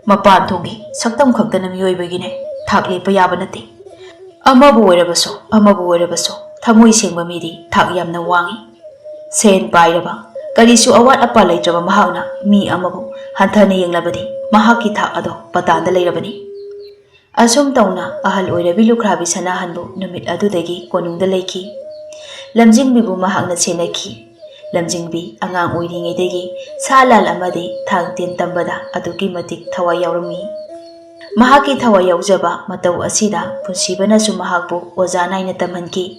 ꯃꯄꯥꯟ ꯊꯣꯡꯒꯤ ꯁꯛꯇꯝ ꯈꯛꯇꯅ ꯃꯤꯑꯣꯏꯕꯒꯤꯅꯦ ꯊꯥꯛ ꯂꯦꯞꯄ ꯌꯥꯕ ꯅꯠꯇꯦ꯫ ꯑꯃꯕꯨ ꯑꯣꯏꯔꯕꯁꯨ, ꯑꯃꯕꯨ ꯑꯣꯏꯔꯕꯁꯨ ꯊꯃꯣꯏ ꯁꯦꯡꯕ ꯃꯤꯗꯤ ꯊꯥꯛ ꯌꯥꯝꯅ ꯋꯥꯡꯏ꯫ ꯁꯦꯟ ꯄꯥꯏꯔꯕ, ꯀꯔꯤꯁꯨ ꯑꯋꯥꯠ ꯑꯄꯥ ꯂꯩꯇ꯭ꯔꯕ ꯃꯍꯥꯛꯅ ꯃꯤ ꯑꯃꯕꯨ ꯍꯟꯊꯅ ꯌꯦꯡꯂꯕꯗꯤ ꯃꯍꯥꯛꯀꯤ ꯊꯥꯛ ꯑꯗꯣ ꯄꯇꯥꯟꯗ ꯂꯩꯔꯕꯅꯤ꯫" ꯑꯁꯨꯝ ꯇꯧꯅ ꯑꯍꯜ ꯑꯣꯏꯔꯕꯤ ꯂꯨꯈ꯭ꯔꯥꯕꯤ ꯁꯅꯥꯍꯟꯕꯨ ꯅꯨꯃꯤꯠ ꯑꯗꯨꯗꯒꯤ ꯀꯣꯅꯨꯡꯗ ꯂꯩꯈꯤ꯫ ꯂꯝꯖꯤꯡꯕꯤꯕꯨ ꯃꯍꯥꯛꯅ ꯁꯦꯟꯅꯈꯤ꯫ ꯂꯝꯖꯤꯡꯕꯤ ꯑꯉꯥꯡ ꯑꯣꯏꯔꯤꯉꯩꯗꯒꯤ ꯁꯥ ꯂꯥꯟ ꯑꯃꯗꯤ ꯊꯥꯡ ꯇꯦꯟ ꯇꯝꯕꯗ ꯑꯗꯨꯛꯀꯤ ꯃꯇꯤꯛ ꯊꯋꯥꯏ ꯌꯥꯎꯔꯝꯃꯤ꯫ ꯃꯍꯥꯛꯀꯤ ꯊꯋꯥꯏ ꯌꯥꯎꯖꯕ ꯃꯇꯧ ꯑꯁꯤꯗ ꯄꯨꯟꯁꯤꯕꯅꯁꯨ ꯃꯍꯥꯛꯄꯨ ꯑꯣꯖꯥ ꯅꯥꯏꯅ ꯇꯝꯍꯟꯈꯤ꯫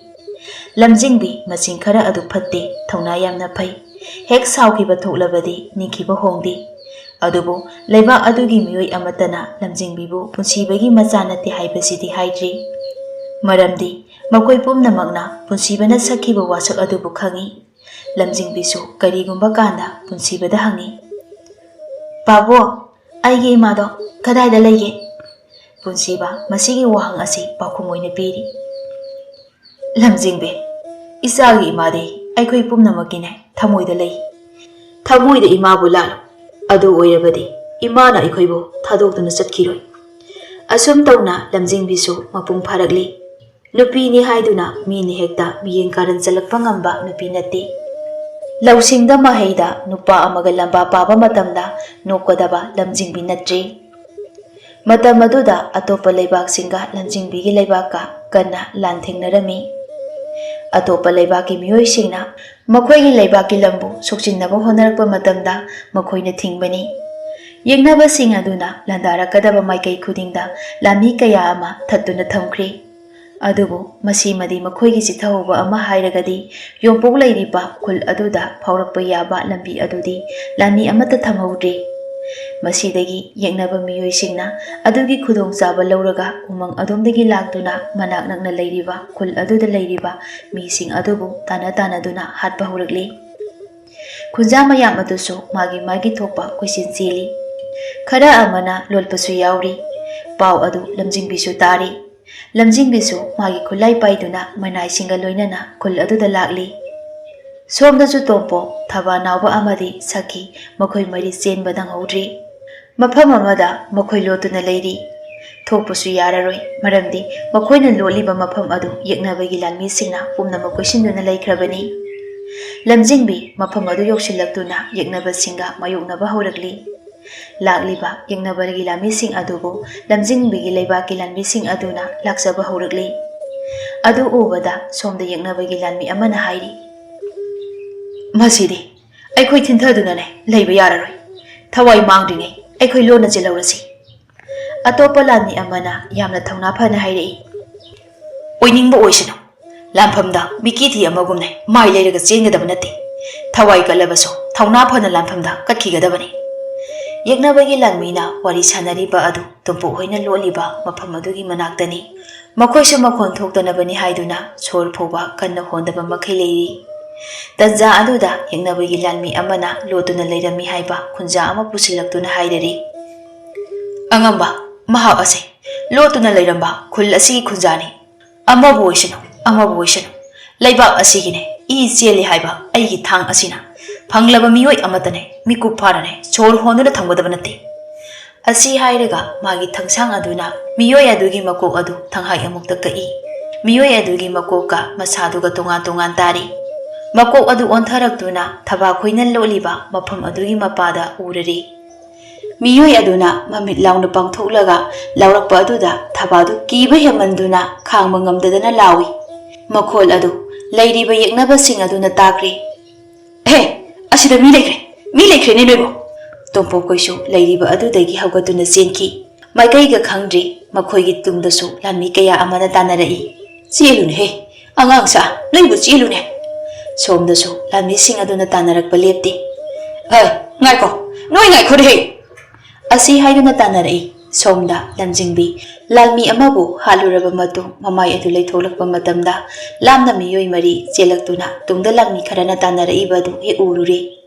ꯂꯝꯖꯤꯡꯕꯤ ꯃꯆꯤꯡ ꯈꯔ ꯑꯗꯨ ꯐꯠꯇꯦ, ꯊꯧꯅꯥ ꯌꯥꯝꯅ ꯐꯩ꯫ ꯍꯦꯛ ꯁꯥꯎꯈꯤꯕ ꯊꯣꯛꯂꯕꯗꯤ ꯅꯤꯡꯈꯤꯕ ꯍꯣꯡꯗꯦ꯫ ꯑꯗꯨꯕꯨ ꯂꯩꯕꯥꯛ ꯑꯗꯨꯒꯤ ꯃꯤꯑꯣꯏ ꯑꯃꯠꯇꯅ ꯂꯝꯖꯤꯡꯕꯤꯕꯨ ꯄꯨꯟꯁꯤꯕꯒꯤ ꯃꯆꯥ ꯅꯠꯇꯦ ꯍꯥꯏꯕꯁꯤꯗꯤ ꯍꯥꯏꯗ꯭ꯔꯤ꯫ ꯃꯔꯝꯗꯤ ꯃꯈꯣꯏ ꯄꯨꯝꯅꯃꯛꯅ ꯄꯨꯟꯁꯤꯕꯅ ꯁꯛꯈꯤꯕ ꯋꯥꯁꯛ ꯑꯗꯨꯕꯨ ꯈꯪꯏ꯫ ꯂꯝꯖꯤꯡꯕꯤꯁꯨ ꯀꯔꯤꯒꯨꯝꯕ ꯀꯥꯟꯗ ꯄꯨꯟꯁꯤꯕꯗ ꯍꯪꯏ, "ꯄꯥꯕꯣ, ꯑꯩꯒꯤ ꯏꯃꯥꯗꯣ ꯀꯗꯥꯏꯗ ꯂꯩꯒꯦ?" ꯄꯨꯟꯁꯤꯕ ꯃꯁꯤꯒꯤ ꯋꯥꯍꯪ ꯑꯁꯤ ꯄꯥꯎꯈꯨꯝ ꯑꯣꯏꯅ ꯄꯤꯔꯤ꯫ ꯂꯝꯖꯤꯡꯕꯤ, ꯏꯆꯥꯒꯤ ꯏꯃꯥꯗꯤ ꯑꯩꯈꯣꯏ ꯄꯨꯝꯅꯃꯛꯀꯤꯅꯦ, ꯊꯃꯣꯏꯗ ꯂꯩ꯫ ꯊꯃꯣꯏꯗ ꯏꯃꯥꯕꯨ ꯂꯥꯠꯂꯨ꯫ ꯑꯗꯨ ꯑꯣꯏꯔꯕꯗꯤ ꯏꯃꯥꯅ ꯑꯩꯈꯣꯏꯕꯨ ꯊꯥꯗꯣꯛꯇꯨꯅ ꯆꯠꯈꯤꯔꯣꯏ꯫ ꯑꯁꯨꯝ ꯇꯧꯅ ꯂꯝꯖꯤꯡꯕꯤꯁꯨ ꯃꯄꯨꯡ ꯐꯥꯔꯛꯂꯤ꯫ ꯅꯨꯄꯤꯅꯤ ꯍꯥꯏꯗꯨꯅ ꯃꯤꯅ ꯍꯦꯛꯇ ꯃꯤꯠꯌꯦꯡ ꯀꯥꯔꯟ ꯆꯜꯂꯛꯄ ꯉꯝꯕ ꯅꯨꯄꯤ ꯅꯠꯇꯦ꯫ ꯂꯧꯁꯤꯡꯗ ꯃꯍꯩꯗ ꯅꯨꯄꯥ ꯑꯃꯒ ꯂꯝꯕꯥ ꯄꯥꯕ ꯃꯇꯝꯗ ꯅꯣꯛꯀꯗꯕ ꯂꯝꯖꯤꯡꯕꯤ ꯅꯠꯇ꯭ꯔꯤ꯫ ꯃꯇꯝ ꯑꯗꯨꯗ ꯑꯇꯣꯞꯄ ꯂꯩꯕꯥꯛꯁꯤꯡꯒ ꯂꯝꯖꯤꯡꯕꯤꯒꯤ ꯂꯩꯕꯥꯛꯀ ꯀꯟꯅ ꯂꯥꯟꯊꯦꯡꯅꯔꯝꯃꯤ꯫ ꯑꯇꯣꯞꯄ ꯂꯩꯕꯥꯛꯀꯤ ꯃꯤꯑꯣꯏꯁꯤꯡꯅ ꯃꯈꯣꯏꯒꯤ ꯂꯩꯕꯥꯛꯀꯤ ꯂꯝꯕꯨ ꯁꯣꯛꯆꯤꯟꯅꯕ ꯍꯣꯠꯅꯔꯛꯄ ꯃꯇꯝꯗ ꯃꯈꯣꯏꯅ ꯊꯤꯡꯕꯅꯤ꯫ ꯌꯦꯛꯅꯕꯁꯤꯡ ꯑꯗꯨꯅ ꯂꯥꯟꯗꯥꯔꯛꯀꯗꯕ ꯃꯥꯏꯀꯩ ꯈꯨꯗꯤꯡꯗ ꯂꯥꯟꯃꯤ ꯀꯌꯥ ꯑꯃ ꯊꯠꯇꯨꯅ ꯊꯝꯈ꯭ꯔꯤ꯫ ꯑꯗꯨꯕꯨ ꯃꯁꯤꯃꯗꯤ ꯃꯈꯣꯏꯒꯤ ꯆꯤꯊꯍꯧꯕ ꯑꯃ ꯍꯥꯏꯔꯒꯗꯤ, ꯌꯣꯝꯄꯣꯛ ꯂꯩꯔꯤꯕ ꯈꯨꯜ ꯑꯗꯨꯗ ꯐꯥꯎꯔꯛꯄ ꯌꯥꯕ ꯂꯝꯕꯤ ꯑꯗꯨꯗꯤ ꯂꯥꯟꯃꯤ ꯑꯃꯠꯇ ꯊꯝꯍꯧꯗ꯭ꯔꯤ꯫ ꯃꯁꯤꯗꯒꯤ ꯌꯦꯛꯅꯕ ꯃꯤꯑꯣꯏꯁꯤꯡꯅ ꯑꯗꯨꯒꯤ ꯈꯨꯗꯣꯡꯆꯥꯕ ꯂꯧꯔꯒ ꯎꯃꯪ ꯑꯗꯣꯝꯗꯒꯤ ꯂꯥꯛꯇꯨꯅ ꯃꯅꯥꯛ ꯅꯛꯅ ꯂꯩꯔꯤꯕ ꯈꯨꯜ ꯑꯗꯨꯗ ꯂꯩꯔꯤꯕ ꯃꯤꯁꯤꯡ ꯑꯗꯨꯕꯨ ꯇꯥꯟꯅ ꯇꯥꯟꯅꯗꯨꯅ ꯍꯥꯠꯄ ꯍꯧꯔꯛꯂꯤ꯫ ꯈꯨꯟꯖꯥ ꯃꯌꯥꯝ ꯑꯗꯨꯁꯨ ꯃꯥꯒꯤ ꯃꯥꯒꯤ ꯊꯣꯛꯄ ꯀꯣꯏꯆꯦꯟ ꯆꯦꯜꯂꯤ꯫ ꯈꯔ ꯑꯃꯅ ꯂꯣꯠꯄꯁꯨ ꯌꯥꯎꯔꯤ꯫ ꯄꯥꯎ ꯑꯗꯨ ꯂꯝꯖꯤꯡꯕꯤꯁꯨ ꯇꯥꯔꯤ꯫ ꯂꯝꯖꯤꯡꯕꯤꯁꯨ ꯃꯥꯒꯤ ꯈꯨꯠꯂꯥꯏ ꯄꯥꯏꯗꯨꯅ ꯃꯅꯥꯏꯁꯤꯡꯒ ꯂꯣꯏꯅꯅ ꯈꯨꯜ ꯑꯗꯨꯗ ꯂꯥꯛꯂꯤ꯫ ꯁꯣꯝꯗꯁꯨ ꯇꯣꯝꯄꯣꯛ, ꯊꯕꯥ ꯅꯥꯎꯕ ꯑꯃꯗꯤ ꯁꯈꯤ, ꯃꯈꯣꯏ ꯃꯔꯤ ꯆꯦꯟꯕ ꯅꯪꯍꯧꯗ꯭ꯔꯤ꯫ ꯃꯐꯝ ꯑꯃꯗ ꯃꯈꯣꯏ ꯂꯣꯠꯇꯨꯅ ꯂꯩꯔꯤ꯫ ꯊꯣꯛꯄꯁꯨ ꯌꯥꯔꯔꯣꯏ, ꯃꯔꯝꯗꯤ ꯃꯈꯣꯏꯅ ꯂꯣꯠꯂꯤꯕ ꯃꯐꯝ ꯑꯗꯨ ꯌꯦꯛꯅꯕꯒꯤ ꯂꯥꯟꯃꯤꯁꯤꯡꯅ ꯄꯨꯝꯅꯃꯛ ꯀꯣꯏꯁꯤꯟꯗꯨꯅ ꯂꯩꯈ꯭ꯔꯕꯅꯤ꯫ ꯂꯝꯖꯤꯡꯕꯤ ꯃꯐꯝ ꯑꯗꯨ ꯌꯧꯁꯤꯜꯂꯛꯇꯨꯅ ꯌꯦꯛꯅꯕꯁꯤꯡꯒ ꯃꯥꯌꯣꯛꯅꯕ ꯍꯧꯔꯛꯂꯤ꯫ ꯂꯥꯛꯂꯤꯕ ꯌꯦꯛꯅꯕꯒꯤ ꯂꯥꯟꯃꯤꯁꯤꯡ ꯑꯗꯨꯕꯨ ꯂꯝꯖꯤꯡꯕꯤꯒꯤ ꯂꯩꯕꯥꯛꯀꯤ ꯂꯥꯟꯃꯤꯁꯤꯡ ꯑꯗꯨꯅ ꯂꯥꯛꯆꯕ ꯍꯧꯔꯛꯂꯤ꯫ ꯑꯗꯨ ꯎꯕꯗ ꯁꯣꯝꯗ ꯌꯦꯛꯅꯕꯒꯤ ꯂꯥꯟꯃꯤ ꯑꯃꯅ ꯍꯥꯏꯔꯤ, "ꯃꯁꯤꯗꯤ ꯑꯩꯈꯣꯏ ꯊꯤꯟꯊꯗꯨꯅꯅꯦ ꯂꯩꯕ ꯌꯥꯔꯔꯣꯏ꯫ ꯊꯋꯥꯏ ꯃꯥꯡꯗ꯭ꯔꯤꯉꯩ ꯑꯩꯈꯣꯏ ꯂꯣꯟꯅ ꯆꯦꯜꯍꯧꯔꯁꯤ꯫" ꯑꯇꯣꯞꯄ ꯂꯥꯟꯃꯤ ꯑꯃꯅ ꯌꯥꯝꯅ ꯊꯧꯅꯥ ꯐꯅ ꯍꯥꯏꯔꯛꯏ, "ꯑꯣꯏꯅꯤꯡꯕ ꯑꯣꯏꯁꯅꯨ, ꯂꯥꯟꯐꯝꯗ ꯃꯤꯀꯤꯊꯤ ꯑꯃꯒꯨꯝꯅ ꯃꯥꯏ ꯂꯩꯔꯒ ꯆꯦꯟꯒꯗꯕ ꯅꯠꯇꯦ꯫ ꯊꯋꯥꯏ ꯀꯠꯂꯕꯁꯨ ꯊꯧꯅꯥ ꯐꯅ ꯂꯥꯟꯐꯝꯗ ꯀꯠꯈꯤꯒꯗꯕꯅꯤ꯫" ꯌꯦꯛꯅꯕꯒꯤ ꯂꯥꯟꯃꯤꯅ ꯋꯥꯔꯤ ꯁꯥꯟꯅꯔꯤꯕ ꯑꯗꯨ ꯇꯣꯝꯄꯣꯛ ꯍꯣꯏꯅ ꯂꯣꯠꯂꯤꯕ ꯃꯐꯝ ꯑꯗꯨꯒꯤ ꯃꯅꯥꯛꯇꯅꯤ꯫ ꯃꯈꯣꯏꯁꯨ ꯃꯈꯣꯟ ꯊꯣꯛꯇꯅꯕꯅꯤ ꯍꯥꯏꯗꯨꯅ ꯁꯣꯔ ꯐꯥꯎꯕ ꯀꯟꯅ ꯍꯣꯟꯗꯕ ꯃꯈꯩ ꯂꯩꯔꯤ꯫ ꯇꯟꯖꯥ ꯑꯗꯨꯗ ꯌꯦꯛꯅꯕꯒꯤ ꯂꯥꯟꯃꯤ ꯑꯃꯅ ꯂꯣꯠꯇꯨꯅ ꯂꯩꯔꯝꯃꯤ ꯍꯥꯏꯕ ꯈꯨꯟꯖꯥ ꯑꯃ ꯄꯨꯁꯤꯜꯂꯛꯇꯨꯅ ꯍꯥꯏꯔꯔꯤ, "ꯑꯉꯝꯕ, ꯃꯍꯥꯛ ꯑꯁꯦ ꯂꯣꯠꯇꯨꯅ ꯂꯩꯔꯝꯕ ꯈꯨꯜ ꯑꯁꯤꯒꯤ ꯈꯨꯟꯖꯥꯅꯤ꯫ ꯑꯃꯕꯨ ꯑꯣꯏꯁꯅꯨ, ꯑꯃꯕꯨ ꯑꯣꯏꯁꯅꯨ, ꯂꯩꯕꯥꯛ ꯑꯁꯤꯒꯤꯅꯦ ꯏ ꯆꯦꯜꯂꯤ ꯍꯥꯏꯕ ꯑꯩꯒꯤ ꯊꯥꯡ ꯑꯁꯤꯅ ꯐꯪꯂꯕ ꯃꯤꯑꯣꯏ ꯑꯃꯠꯇꯅꯦ ꯃꯤꯀꯨꯞ ꯐꯥꯅꯅꯦ ꯁꯣꯔ ꯍꯣꯟꯗꯨꯅ ꯊꯝꯒꯗꯕ ꯅꯠꯇꯦ꯫" ꯑꯁꯤ ꯍꯥꯏꯔꯒ ꯃꯥꯒꯤ ꯊꯥꯡꯁꯥꯡ ꯑꯗꯨꯅ ꯃꯤꯑꯣꯏ ꯑꯗꯨꯒꯤ ꯃꯀꯣꯛ ꯑꯗꯨ ꯊꯪꯍꯥꯏ ꯑꯃꯨꯛꯇ ꯀꯛꯏ꯫ ꯃꯤꯑꯣꯏ ꯑꯗꯨꯒꯤ ꯃꯀꯣꯛꯀ ꯃꯁꯥꯗꯨꯒ ꯇꯣꯉꯥꯟ ꯇꯣꯉꯥꯟ ꯇꯥꯔꯤ꯫ ꯃꯀꯣꯛ ꯑꯗꯨ ꯑꯣꯟꯊꯔꯛꯇꯨꯅ ꯊꯕꯥꯛ ꯈꯣꯏꯅ ꯂꯣꯠꯂꯤꯕ ꯃꯐꯝ ꯑꯗꯨꯒꯤ ꯃꯄꯥꯗ ꯎꯔꯔꯤ꯫ ꯃꯤꯑꯣꯏ ꯑꯗꯨꯅ ꯃꯃꯤꯠ ꯂꯥꯎꯅ ꯄꯥꯡꯊꯣꯛꯂꯒ ꯂꯥꯎꯔꯛꯄ ꯑꯗꯨꯗ ꯊꯕꯥꯗꯨ ꯀꯤꯕ ꯍꯦꯟꯃꯟꯗꯨꯅ ꯈꯥꯡꯕ ꯉꯝꯗꯗꯅ ꯂꯥꯎꯏ꯫ ꯃꯈꯣꯜ ꯑꯗꯨ ꯂꯩꯔꯤꯕ ꯌꯦꯛꯅꯕꯁꯤꯡ ꯑꯗꯨꯅ ꯇꯥꯈ꯭ꯔꯦ꯫ "ꯍꯦ, ꯑꯁꯤꯗ ꯃꯤ ꯂꯩꯈ꯭ꯔꯦ, ꯃꯤ ꯂꯩꯈ꯭ꯔꯦꯅꯦ ꯅꯣꯏꯕꯣ!" ꯇꯣꯝꯄꯣꯛꯈꯣꯏꯁꯨ ꯂꯩꯔꯤꯕ ꯑꯗꯨꯗꯒꯤ ꯍꯧꯒꯠꯇꯨꯅ ꯆꯦꯟꯈꯤ꯫ ꯃꯥꯏꯀꯩꯒ ꯈꯪꯗ꯭ꯔꯤ꯫ ꯃꯈꯣꯏꯒꯤ ꯇꯨꯡꯗꯁꯨ ꯂꯥꯟꯃꯤ ꯀꯌꯥ ꯑꯃꯅ ꯇꯥꯟꯅꯔꯛꯏ꯫ "ꯆꯦꯜꯂꯨꯅꯦꯍꯦ, ꯑꯉꯥꯡ ꯁꯥ, ꯅꯣꯏꯕꯨ ꯆꯦꯜꯂꯨꯅꯦ!" ꯁꯣꯝꯗꯁꯨ ꯂꯥꯟꯃꯤꯁꯤꯡ ꯑꯗꯨꯅ ꯇꯥꯟꯅꯔꯛꯄ ꯂꯦꯞꯇꯦ꯫ "ꯍꯩ, ꯉꯥꯏꯈꯣ, ꯅꯣꯏ ꯉꯥꯏꯈꯣꯅꯦꯍꯦ!" ꯑꯁꯤ ꯍꯥꯏꯗꯨꯅ ꯇꯥꯟꯅꯔꯛꯏ꯫ ꯁꯣꯝꯗ ꯂꯝꯖꯤꯡꯕꯤ ꯂꯥꯟꯃꯤ ꯑꯃꯕꯨ ꯍꯥꯠꯂꯨꯔꯕ ꯃꯇꯨꯡ ꯃꯃꯥꯏ ꯑꯗꯨ ꯂꯩꯊꯣꯛꯂꯛꯄ ꯃꯇꯝꯗ ꯂꯥꯞꯅ ꯃꯤꯑꯣꯏ ꯃꯔꯤ ꯆꯦꯜꯂꯛꯇꯨꯅ ꯇꯨꯡꯗ ꯂꯥꯟꯃꯤ ꯈꯔꯅ ꯇꯥꯟꯅꯔꯛꯏꯕ ꯑꯗꯨ ꯍꯦꯛ ꯎꯔꯨꯔꯦ꯫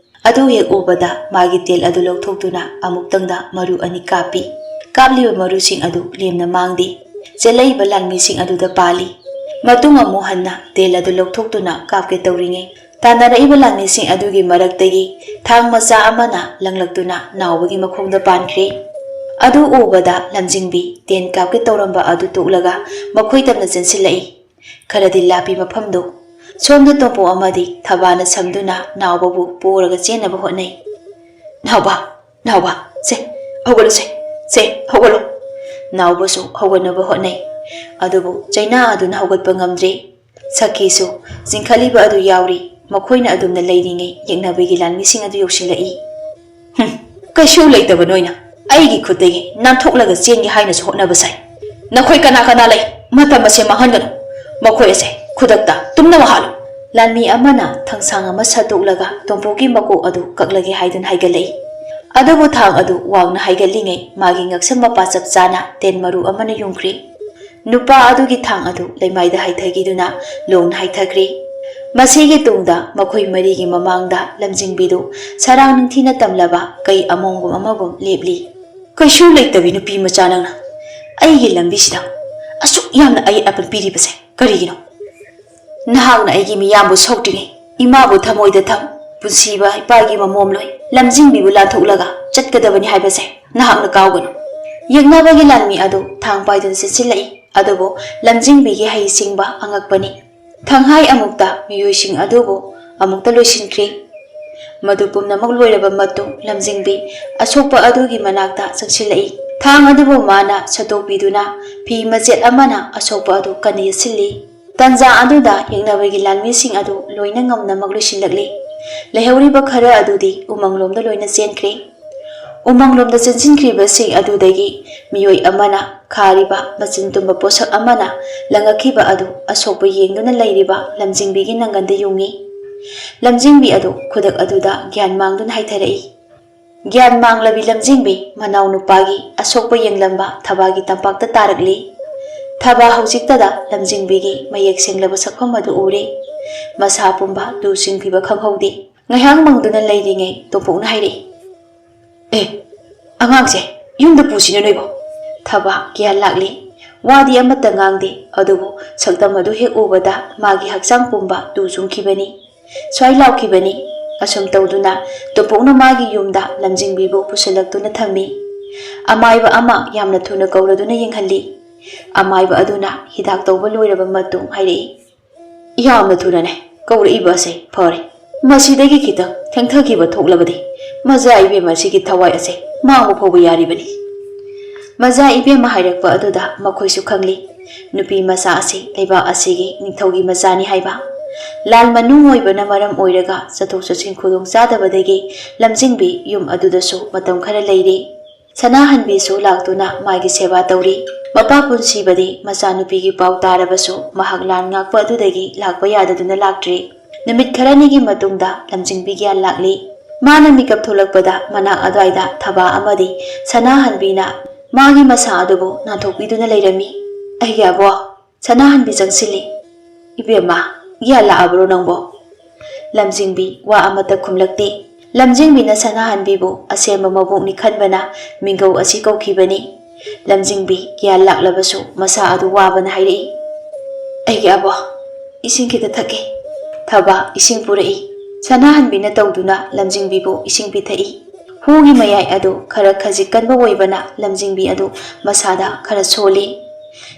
ꯑꯗꯨ ꯍꯦꯛ ꯎꯕꯗ ꯃꯥꯒꯤ ꯇꯦꯜ ꯑꯗꯨ ꯂꯧꯊꯣꯛꯇꯨꯅ ꯑꯃꯨꯛꯇꯪꯗ ꯃꯔꯨ ꯑꯅꯤ ꯀꯥꯞꯄꯤ꯫ ꯀꯥꯞꯂꯤꯕ ꯃꯔꯨꯁꯤꯡ ꯑꯗꯨ ꯂꯦꯝꯅ ꯃꯥꯡꯗꯦ꯫ ꯆꯦꯜꯂꯛꯏꯕ ꯂꯥꯟꯃꯤꯁꯤꯡ ꯑꯗꯨꯗ ꯄꯥꯜꯂꯤ꯫ ꯃꯇꯨꯡ ꯑꯃꯨꯛ ꯍꯟꯅ ꯇꯦꯜ ꯑꯗꯨ ꯂꯧꯊꯣꯛꯇꯨꯅ ꯀꯥꯞꯀꯦ ꯇꯧꯔꯤꯉꯩ, ꯇꯥꯟꯅꯔꯛꯏꯕ ꯂꯥꯟꯃꯤꯁꯤꯡ ꯑꯗꯨꯒꯤ ꯃꯔꯛꯇꯒꯤ ꯊꯥꯡ ꯃꯆꯥ ꯑꯃꯅ ꯂꯪꯂꯛꯇꯨꯅ ꯅꯥꯎꯕꯒꯤ ꯃꯈꯣꯡꯗ ꯄꯥꯟꯈ꯭ꯔꯦ꯫ ꯑꯗꯨ ꯎꯕꯗ ꯂꯝꯖꯤꯡꯕꯤ ꯇꯦꯟ ꯀꯥꯞꯀꯦ ꯇꯧꯔꯝꯕ ꯑꯗꯨ ꯇꯣꯛꯂꯒ ꯃꯈꯣꯏ ꯇꯝꯅ ꯆꯦꯟꯁꯤꯜꯂꯛꯏ꯫ ꯈꯔꯗꯤ ꯂꯥꯞꯄꯤ ꯃꯐꯝꯗꯨ꯫ ꯁꯣꯝꯗ ꯇꯣꯝꯄꯣ ꯑꯃꯗꯤ ꯊꯕꯥꯅ ꯁꯝꯗꯨꯅ ꯅꯥꯎꯕꯕꯨ ꯄꯣꯔꯒ ꯆꯦꯟꯅꯕ ꯍꯣꯠꯅꯩ꯫ "ꯅꯥꯎꯕ, ꯅꯥꯎꯕ, ꯁꯦ, ꯍꯧꯒꯠꯂꯨꯁꯦ, ꯁꯦ, ꯍꯧꯒꯠꯂꯨ!" ꯅꯥꯎꯕꯁꯨ ꯍꯧꯒꯠꯅꯕ ꯍꯣꯠꯅꯩ꯫ ꯑꯗꯨꯕꯨ ꯆꯩꯅꯥ ꯑꯗꯨꯅ ꯍꯧꯒꯠꯄ ꯉꯝꯗ꯭ꯔꯦ꯫ ꯁꯈꯤꯁꯨ ꯆꯤꯡꯈꯠꯂꯤꯕ ꯑꯗꯨ ꯌꯥꯎꯔꯤ꯫ ꯃꯈꯣꯏꯅ ꯑꯗꯨꯝꯅ ꯂꯩꯔꯤꯉꯩ ꯌꯦꯛꯅꯕꯒꯤ ꯂꯥꯟꯃꯤꯁꯤꯡ ꯑꯗꯨ ꯌꯧꯁꯤꯜꯂꯛꯏ꯫ "ꯍꯨꯝ, ꯀꯩꯁꯨ ꯂꯩꯇꯕ ꯅꯣꯏꯅ ꯑꯩꯒꯤ ꯈꯨꯠꯇꯒꯤ ꯅꯥꯟꯊꯣꯛꯂꯒ ꯆꯦꯟꯒꯦ ꯍꯥꯏꯅꯁꯨ ꯍꯣꯠꯅꯕ ꯁꯥꯏ꯫ ꯅꯈꯣꯏ ꯀꯅꯥ ꯀꯅꯥ ꯂꯩ? ꯃꯇꯝ ꯑꯁꯦ ꯃꯥꯡꯍꯟꯒꯅꯨ꯫ ꯃꯈꯣꯏ ꯑꯁꯦ ꯈꯨꯗꯛꯇ ꯇꯨꯝꯅꯕ ꯍꯥꯠꯂꯨ꯫" ꯂꯥꯟꯃꯤ ꯑꯃꯅ ꯊꯥꯡꯁꯥꯡ ꯑꯃ ꯁꯠꯇꯣꯛꯂꯒ ꯇꯣꯝꯄꯣꯛꯀꯤ ꯃꯀꯣꯛ ꯑꯗꯨ ꯀꯛꯂꯒꯦ ꯍꯥꯏꯗꯨꯅ ꯍꯥꯏꯒꯠꯂꯛꯏ꯫ ꯑꯗꯨꯕꯨ ꯊꯥꯡ ꯑꯗꯨ ꯋꯥꯡꯅ ꯍꯥꯏꯒꯠꯂꯤꯉꯩ ꯃꯥꯒꯤ ꯉꯛꯁꯝ ꯃꯄꯥ ꯆꯞ ꯆꯥꯅ ꯇꯦꯟ ꯃꯔꯨ ꯑꯃꯅ ꯌꯨꯡꯈ꯭ꯔꯦ꯫ ꯅꯨꯄꯥ ꯑꯗꯨꯒꯤ ꯊꯥꯡ ꯑꯗꯨ ꯂꯩꯃꯥꯏꯗ ꯍꯥꯏꯊꯈꯤꯗꯨꯅ ꯂꯣꯡꯅ ꯍꯥꯏꯊꯈ꯭ꯔꯦ꯫ ꯃꯁꯤꯒꯤ ꯇꯨꯡꯗ ꯃꯈꯣꯏ ꯃꯔꯤꯒꯤ ꯃꯃꯥꯡꯗ ꯂꯝꯖꯤꯡꯕꯤꯗꯨ ꯁꯔꯥꯡ ꯅꯤꯡꯊꯤꯅ ꯇꯝꯂꯕ ꯀꯩ ꯑꯃꯣꯝꯒꯨꯝ ꯑꯃꯒꯨꯝ ꯂꯦꯞꯂꯤ꯫ "ꯀꯩꯁꯨ ꯂꯩꯇꯕꯤ ꯅꯨꯄꯤ ꯃꯆꯥ ꯅꯪꯅ ꯑꯩꯒꯤ ꯂꯝꯕꯤꯁꯤꯗ ꯑꯁꯨꯛ ꯌꯥꯝꯅ ꯑꯌꯦꯠ ꯑꯄꯟ ꯄꯤꯔꯤꯕꯁꯦ ꯀꯔꯤꯒꯤꯅꯣ? ꯅꯍꯥꯛꯅ ꯑꯩꯒꯤ ꯃꯤꯌꯥꯝꯕꯨ ꯁꯣꯛꯇ꯭ꯔꯤꯉꯩ, ꯏꯃꯥꯕꯨ ꯊꯃꯣꯏꯗ ꯊꯝ, ꯄꯨꯟꯁꯤꯕ ꯏꯄꯥꯒꯤ ꯃꯃꯣꯝꯂꯣꯏ ꯂꯝꯖꯤꯡꯕꯤꯕꯨ ꯂꯥꯟꯊꯣꯛꯂꯒ ꯆꯠꯀꯗꯕꯅꯤ ꯍꯥꯏꯕꯁꯦ ꯅꯍꯥꯛꯅ ꯀꯥꯎꯒꯅꯨ꯫" ꯌꯦꯛꯅꯕꯒꯤ ꯂꯥꯟꯃꯤ ꯑꯗꯨ ꯊꯥꯡ ꯄꯥꯏꯗꯨꯅ ꯆꯦꯟꯁꯤꯜꯂꯛꯏ꯫ ꯑꯗꯨꯕꯨ ꯂꯝꯖꯤꯡꯕꯤꯒꯤ ꯍꯩꯁꯤꯡꯕ ꯑꯉꯛꯄꯅꯤ꯫ ꯊꯪꯍꯥꯏ ꯑꯃꯨꯛꯇ ꯃꯤꯑꯣꯏꯁꯤꯡ ꯑꯗꯨꯕꯨ ꯑꯃꯨꯛꯇ ꯂꯣꯏꯁꯤꯟꯈ꯭ꯔꯤ꯫ ꯃꯗꯨ ꯄꯨꯝꯅꯃꯛ ꯂꯣꯏꯔꯕ ꯃꯇꯨꯡ ꯂꯝꯖꯤꯡꯕꯤ ꯑꯁꯣꯛꯄ ꯑꯗꯨꯒꯤ ꯃꯅꯥꯛꯇ ꯆꯪꯁꯤꯜꯂꯛꯏ꯫ ꯊꯥꯡ ꯑꯗꯨꯕꯨ ꯃꯥꯅ ꯁꯠꯇꯣꯛꯄꯤꯗꯨꯅ ꯐꯤ ꯃꯆꯦꯠ ꯑꯃꯅ ꯑꯁꯣꯛꯄ ꯑꯗꯨ ꯀꯟꯅ ꯌꯦꯠꯁꯤꯜꯂꯤ꯫ ꯇꯟꯖꯥ ꯑꯗꯨꯗ ꯌꯦꯛꯅꯕꯒꯤ ꯂꯥꯟꯃꯤꯁꯤꯡ ꯑꯗꯨ ꯂꯣꯏꯅ ꯉꯝꯅꯃꯛ ꯂꯣꯏꯁꯤꯜꯂꯛꯂꯤ꯫ ꯂꯩꯍꯧꯔꯤꯕ ꯈꯔ ꯑꯗꯨꯗꯤ ꯎꯃꯪꯂꯣꯝꯗ ꯂꯣꯏꯅ ꯆꯦꯟꯈ꯭ꯔꯦ꯫ ꯎꯃꯪꯂꯣꯝꯗ ꯆꯦꯟꯁꯤꯟꯈ꯭ꯔꯤꯕꯁꯤꯡ ꯑꯗꯨꯗꯒꯤ ꯃꯤꯑꯣꯏ ꯑꯃꯅ ꯈꯥꯔꯤꯕ ꯃꯆꯤꯟ ꯇꯨꯝꯕ ꯄꯣꯠꯁꯛ ꯑꯃꯅ ꯂꯪꯉꯛꯈꯤꯕ ꯑꯗꯨ ꯑꯁꯣꯛꯄ ꯌꯦꯡꯗꯨꯅ ꯂꯩꯔꯤꯕ ꯂꯝꯖꯤꯡꯕꯤꯒꯤ ꯅꯪꯒꯟꯗ ꯌꯨꯡꯉꯤ꯫ ꯂꯝꯖꯤꯡꯕꯤ ꯑꯗꯨ ꯈꯨꯗꯛ ꯑꯗꯨꯗ ꯒ꯭ꯌꯥꯟ ꯃꯥꯡꯗꯨꯅ ꯍꯥꯏꯊꯔꯛꯏ꯫ ꯒ꯭ꯌꯥꯟ ꯃꯥꯡꯂꯕꯤ ꯂꯝꯖꯤꯡꯕꯤ ꯃꯅꯥꯎ ꯅꯨꯄꯥꯒꯤ ꯑꯁꯣꯛꯄ ꯌꯦꯡꯂꯝꯕ ꯊꯕꯥꯒꯤ ꯇꯝꯄꯥꯛꯇ ꯇꯥꯔꯛꯂꯤ꯫ ꯊꯕꯥ ꯍꯧꯖꯤꯛꯇꯗ ꯂꯝꯖꯤꯡꯕꯤꯒꯤ ꯃꯌꯦꯛ ꯁꯦꯡꯂꯕ ꯁꯛꯐꯝ ꯑꯗꯨ ꯎꯔꯦ꯫ ꯃꯁꯥ ꯄꯨꯝꯕ ꯇꯨ ꯁꯤꯡꯈꯤꯕ ꯈꯪꯍꯧꯗꯦ꯫ ꯉꯥꯏꯍꯥꯛ ꯃꯪꯗꯨꯅ ꯂꯩꯔꯤꯉꯩ ꯇꯣꯝꯄꯣꯛꯅ ꯍꯥꯏꯔꯛꯏ, "ꯑꯦ, ꯑꯉꯥꯡꯁꯦ ꯌꯨꯝꯗ ꯄꯨꯁꯤꯅ ꯅꯣꯏꯕꯣ?" ꯊꯕꯥ ꯒ꯭ꯌꯥꯟ ꯂꯥꯛꯂꯤ꯫ ꯋꯥꯗꯤ ꯑꯃꯠꯇ ꯉꯥꯡꯗꯦ, ꯑꯗꯨꯕꯨ ꯁꯛꯇꯝ ꯑꯗꯨ ꯍꯦꯛ ꯎꯕꯗ ꯃꯥꯒꯤ ꯍꯛꯆꯥꯡ ꯄꯨꯝꯕ ꯇꯨ ꯆꯨꯡꯈꯤꯕꯅꯤ꯫ ꯁ꯭ꯋꯥꯏ ꯂꯥꯎꯈꯤꯕꯅꯤ꯫ ꯑꯁꯨꯝ ꯇꯧꯗꯨꯅ ꯇꯣꯝꯄꯣꯛꯅ ꯃꯥꯒꯤ ꯌꯨꯝꯗ ꯂꯝꯖꯤꯡꯕꯤꯕꯨ ꯄꯨꯁꯤꯜꯂꯛꯇꯨꯅ ꯊꯝꯃꯤ꯫ ꯑꯃꯥꯏꯕ ꯑꯃ ꯌꯥꯝꯅ ꯊꯨꯅ ꯀꯧꯔꯗꯨꯅ ꯌꯦꯡꯍꯜꯂꯤ꯫ ꯑꯃꯥꯏꯕ ꯑꯗꯨꯅ ꯍꯤꯗꯥꯛ ꯇꯧꯕ ꯂꯣꯏꯔꯕ ꯃꯇꯨꯡ ꯍꯥꯏꯔꯛꯏ, "ꯌꯥꯝꯅ ꯊꯨꯅꯅꯦ ꯀꯧꯔꯛꯏꯕ ꯑꯁꯦ꯫ ꯐꯔꯦ, ꯃꯁꯤꯗꯒꯤ ꯈꯤꯇꯪ ꯊꯦꯡꯊꯈꯤꯕ ꯊꯣꯛꯂꯕꯗꯤ ꯃꯖꯥ ꯏꯕꯦꯝꯃ ꯑꯁꯤꯒꯤ ꯊꯋꯥꯏ ꯑꯁꯦ ꯃꯥꯡꯕ ꯐꯥꯎꯕ ꯌꯥꯔꯤꯕꯅꯤ꯫" ꯃꯖꯥ ꯏꯕꯦꯝꯃ ꯍꯥꯏꯔꯛꯄ ꯑꯗꯨꯗ ꯃꯈꯣꯏꯁꯨ ꯈꯪꯂꯤ꯫ ꯅꯨꯄꯤ ꯃꯆꯥ ꯑꯁꯤ ꯂꯩꯕꯥꯛ ꯑꯁꯤꯒꯤ ꯅꯤꯡꯊꯧꯒꯤ ꯃꯆꯥꯅꯤ ꯍꯥꯏꯕ꯫ ꯂꯥꯟ ꯃꯅꯨꯡ ꯑꯣꯏꯕꯅ ꯃꯔꯝ ꯑꯣꯏꯔꯒ ꯆꯠꯊꯣꯛ ꯆꯠꯁꯤꯟ ꯈꯨꯗꯣꯡ ꯆꯥꯗꯕꯗꯒꯤ ꯂꯝꯖꯤꯡꯕꯤ ꯌꯨꯝ ꯑꯗꯨꯗꯁꯨ ꯃꯇꯝ ꯈꯔ ꯂꯩꯔꯤ꯫ ꯁꯅꯥꯍꯟꯕꯤꯁꯨ ꯂꯥꯛꯇꯨꯅ ꯃꯥꯒꯤ ꯁꯦꯕꯥ ꯇꯧꯔꯤ꯫ ꯃꯄꯥ ꯄꯨꯟꯁꯤꯕꯗꯤ ꯃꯆꯥꯅꯨꯄꯤꯒꯤ ꯄꯥꯎ ꯇꯥꯔꯕꯁꯨ ꯃꯍꯥꯛ ꯂꯥꯟ ꯉꯥꯛꯄ ꯑꯗꯨꯗꯒꯤ ꯂꯥꯛꯄ ꯌꯥꯗꯗꯨꯅ ꯂꯥꯛꯇ꯭ꯔꯤ꯫ ꯅꯨꯃꯤꯠ ꯈꯔꯅꯤꯒꯤ ꯃꯇꯨꯡꯗ ꯂꯝꯖꯤꯡꯕꯤ ꯒ꯭ꯌꯥꯟ ꯂꯥꯛꯂꯤ꯫ ꯃꯥꯅ ꯃꯤꯀꯞ ꯊꯣꯛꯂꯛꯄꯗ ꯃꯅꯥꯛ ꯑꯗꯨꯋꯥꯏꯗ ꯊꯕꯥ ꯑꯃꯗꯤ ꯁꯅꯥꯍꯟꯕꯤꯅ ꯃꯥꯒꯤ ꯃꯁꯥ ꯑꯗꯨꯕꯨ ꯅꯥꯟꯊꯣꯛꯄꯤꯗꯨꯅ ꯂꯩꯔꯝꯃꯤ꯫ "ꯑꯩꯒꯤ ꯑꯕꯣ!" ꯁꯅꯥꯍꯟꯕꯤ ꯆꯪꯁꯤꯜꯂꯤ꯫ "ꯏꯕꯦꯝꯃ, ꯒ꯭ꯌꯥꯟ ꯂꯥꯛꯑꯕ꯭ꯔꯣ ꯅꯪꯕꯣ?" ꯂꯝꯖꯤꯡꯕꯤ ꯋꯥ ꯑꯃꯠꯇ ꯈꯨꯝꯂꯛꯇꯦ꯫ ꯂꯝꯖꯤꯡꯕꯤꯅ ꯁꯅꯥꯍꯟꯕꯤꯕꯨ ꯑꯁꯦꯝꯕ ꯃꯕꯣꯛꯅꯤ ꯈꯟꯕꯅ ꯃꯤꯡꯒꯧ ꯑꯁꯤ ꯀꯧꯈꯤꯕꯅꯤ꯫ ꯂꯝꯖꯤꯡꯕꯤ ꯒ꯭ꯌꯥꯟ ꯂꯥꯛꯂꯕꯁꯨ ꯃꯁꯥ ꯑꯗꯨ ꯋꯥꯕꯅ ꯍꯥꯏꯔꯛꯏ, "ꯑꯩꯒꯤ ꯑꯕꯣ, ꯏꯁꯤꯡ ꯈꯤꯇ ꯊꯛꯀꯦ꯫" ꯊꯕꯥ ꯏꯁꯤꯡ ꯄꯨꯔꯛꯏ꯫ ꯁꯅꯥꯍꯟꯕꯤꯅ ꯇꯧꯗꯨꯅ ꯂꯝꯖꯤꯡꯕꯤꯕꯨ ꯏꯁꯤꯡ ꯄꯤꯊꯛꯏ꯫ ꯍꯨꯒꯤ ꯃꯌꯥꯏ ꯑꯗꯨ ꯈꯔ ꯈꯖꯤꯛ ꯀꯟꯕ ꯑꯣꯏꯕꯅ ꯂꯝꯖꯤꯡꯕꯤ ꯑꯗꯨ ꯃꯁꯥꯗ ꯈꯔ ꯁꯣꯜꯂꯤ꯫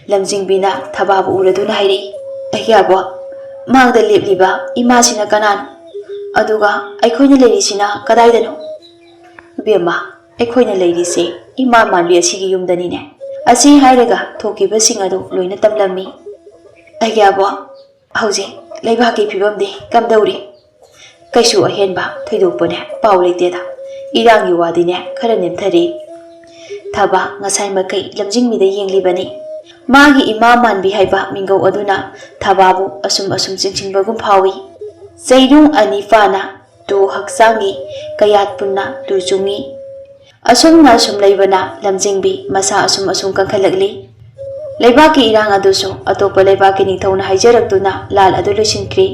ꯂꯝꯖꯤꯡꯕꯤꯅ ꯊꯕꯥꯕꯨ ꯎꯔꯗꯨꯅ ꯍꯥꯏꯔꯛꯏ, "ꯑꯩꯒꯤ ꯑꯕꯣ, ꯃꯥꯡꯗ ꯂꯦꯞꯂꯤꯕ ꯏꯃꯥꯁꯤꯅ ꯀꯅꯥꯅꯣ? ꯑꯗꯨꯒ ꯑꯩꯈꯣꯏꯅ ꯂꯩꯔꯤꯁꯤꯅ ꯀꯗꯥꯏꯗꯅꯣ?" "ꯏꯕꯦꯝꯃ, ꯑꯩꯈꯣꯏꯅ ꯂꯩꯔꯤꯁꯦ ꯏꯃꯥ ꯃꯥꯟꯕꯤ ꯑꯁꯤꯒꯤ ꯌꯨꯝꯗꯅꯤꯅꯦ꯫" ꯑꯁꯤ ꯍꯥꯏꯔꯒ ꯊꯣꯛꯈꯤꯕꯁꯤꯡ ꯑꯗꯨ ꯂꯣꯏꯅ ꯇꯝꯂꯝꯃꯤ꯫ "ꯑꯩꯒꯤ ꯑꯕꯣ, ꯍꯧꯖꯤꯛ ꯂꯩꯕꯥꯛꯀꯤ ꯐꯤꯕꯝꯗꯤ ꯀꯝꯗꯧꯔꯤ?" "ꯀꯩꯁꯨ ꯑꯍꯦꯟꯕ ꯊꯣꯏꯗꯣꯛꯄꯅꯦ ꯄꯥꯎ ꯂꯩꯇꯦꯗ꯫ ꯏꯔꯥꯡꯒꯤ ꯋꯥꯗꯤꯅꯦ ꯈꯔ ꯅꯦꯝꯊꯔꯦ꯫" ꯊꯕꯥ ꯉꯁꯥꯏ ꯃꯈꯩ ꯂꯝꯖꯤꯡꯕꯤꯗ ꯌꯦꯡꯂꯤꯕꯅꯤ꯫ ꯃꯥꯒꯤ ꯏꯃꯥ ꯃꯥꯟꯕꯤ ꯍꯥꯏꯕ ꯃꯤꯡꯒꯧ ꯑꯗꯨꯅ ꯊꯕꯥꯕꯨ ꯑꯁꯨꯝ ꯑꯁꯨꯝ ꯆꯤꯡꯁꯤꯟꯕꯒꯨꯝ ꯐꯥꯎꯏ꯫ ꯆꯩꯔꯨꯡ ꯑꯅꯤ ꯐꯥꯅ ꯇꯨ ꯍꯛꯆꯥꯡꯒꯤ ꯀꯌꯥꯠ ꯄꯨꯟꯅ ꯇꯨ ꯆꯨꯡꯏ꯫ ꯑꯁꯨꯝꯅ ꯑꯁꯨꯝ ꯂꯩꯕꯅ ꯂꯝꯖꯤꯡꯕꯤ ꯃꯁꯥ ꯑꯁꯨꯝ ꯑꯁꯨꯝ ꯀꯟꯈꯠꯂꯛꯂꯤ꯫ ꯂꯩꯕꯥꯛꯀꯤ ꯏꯔꯥꯡ ꯑꯗꯨꯁꯨ ꯑꯇꯣꯞꯄ ꯂꯩꯕꯥꯛꯀꯤ ꯅꯤꯡꯊꯧꯅ ꯍꯥꯏꯖꯔꯛꯇꯨꯅ ꯂꯥꯜ ꯑꯗꯨ ꯂꯣꯏꯁꯤꯟꯈ꯭ꯔꯤ꯫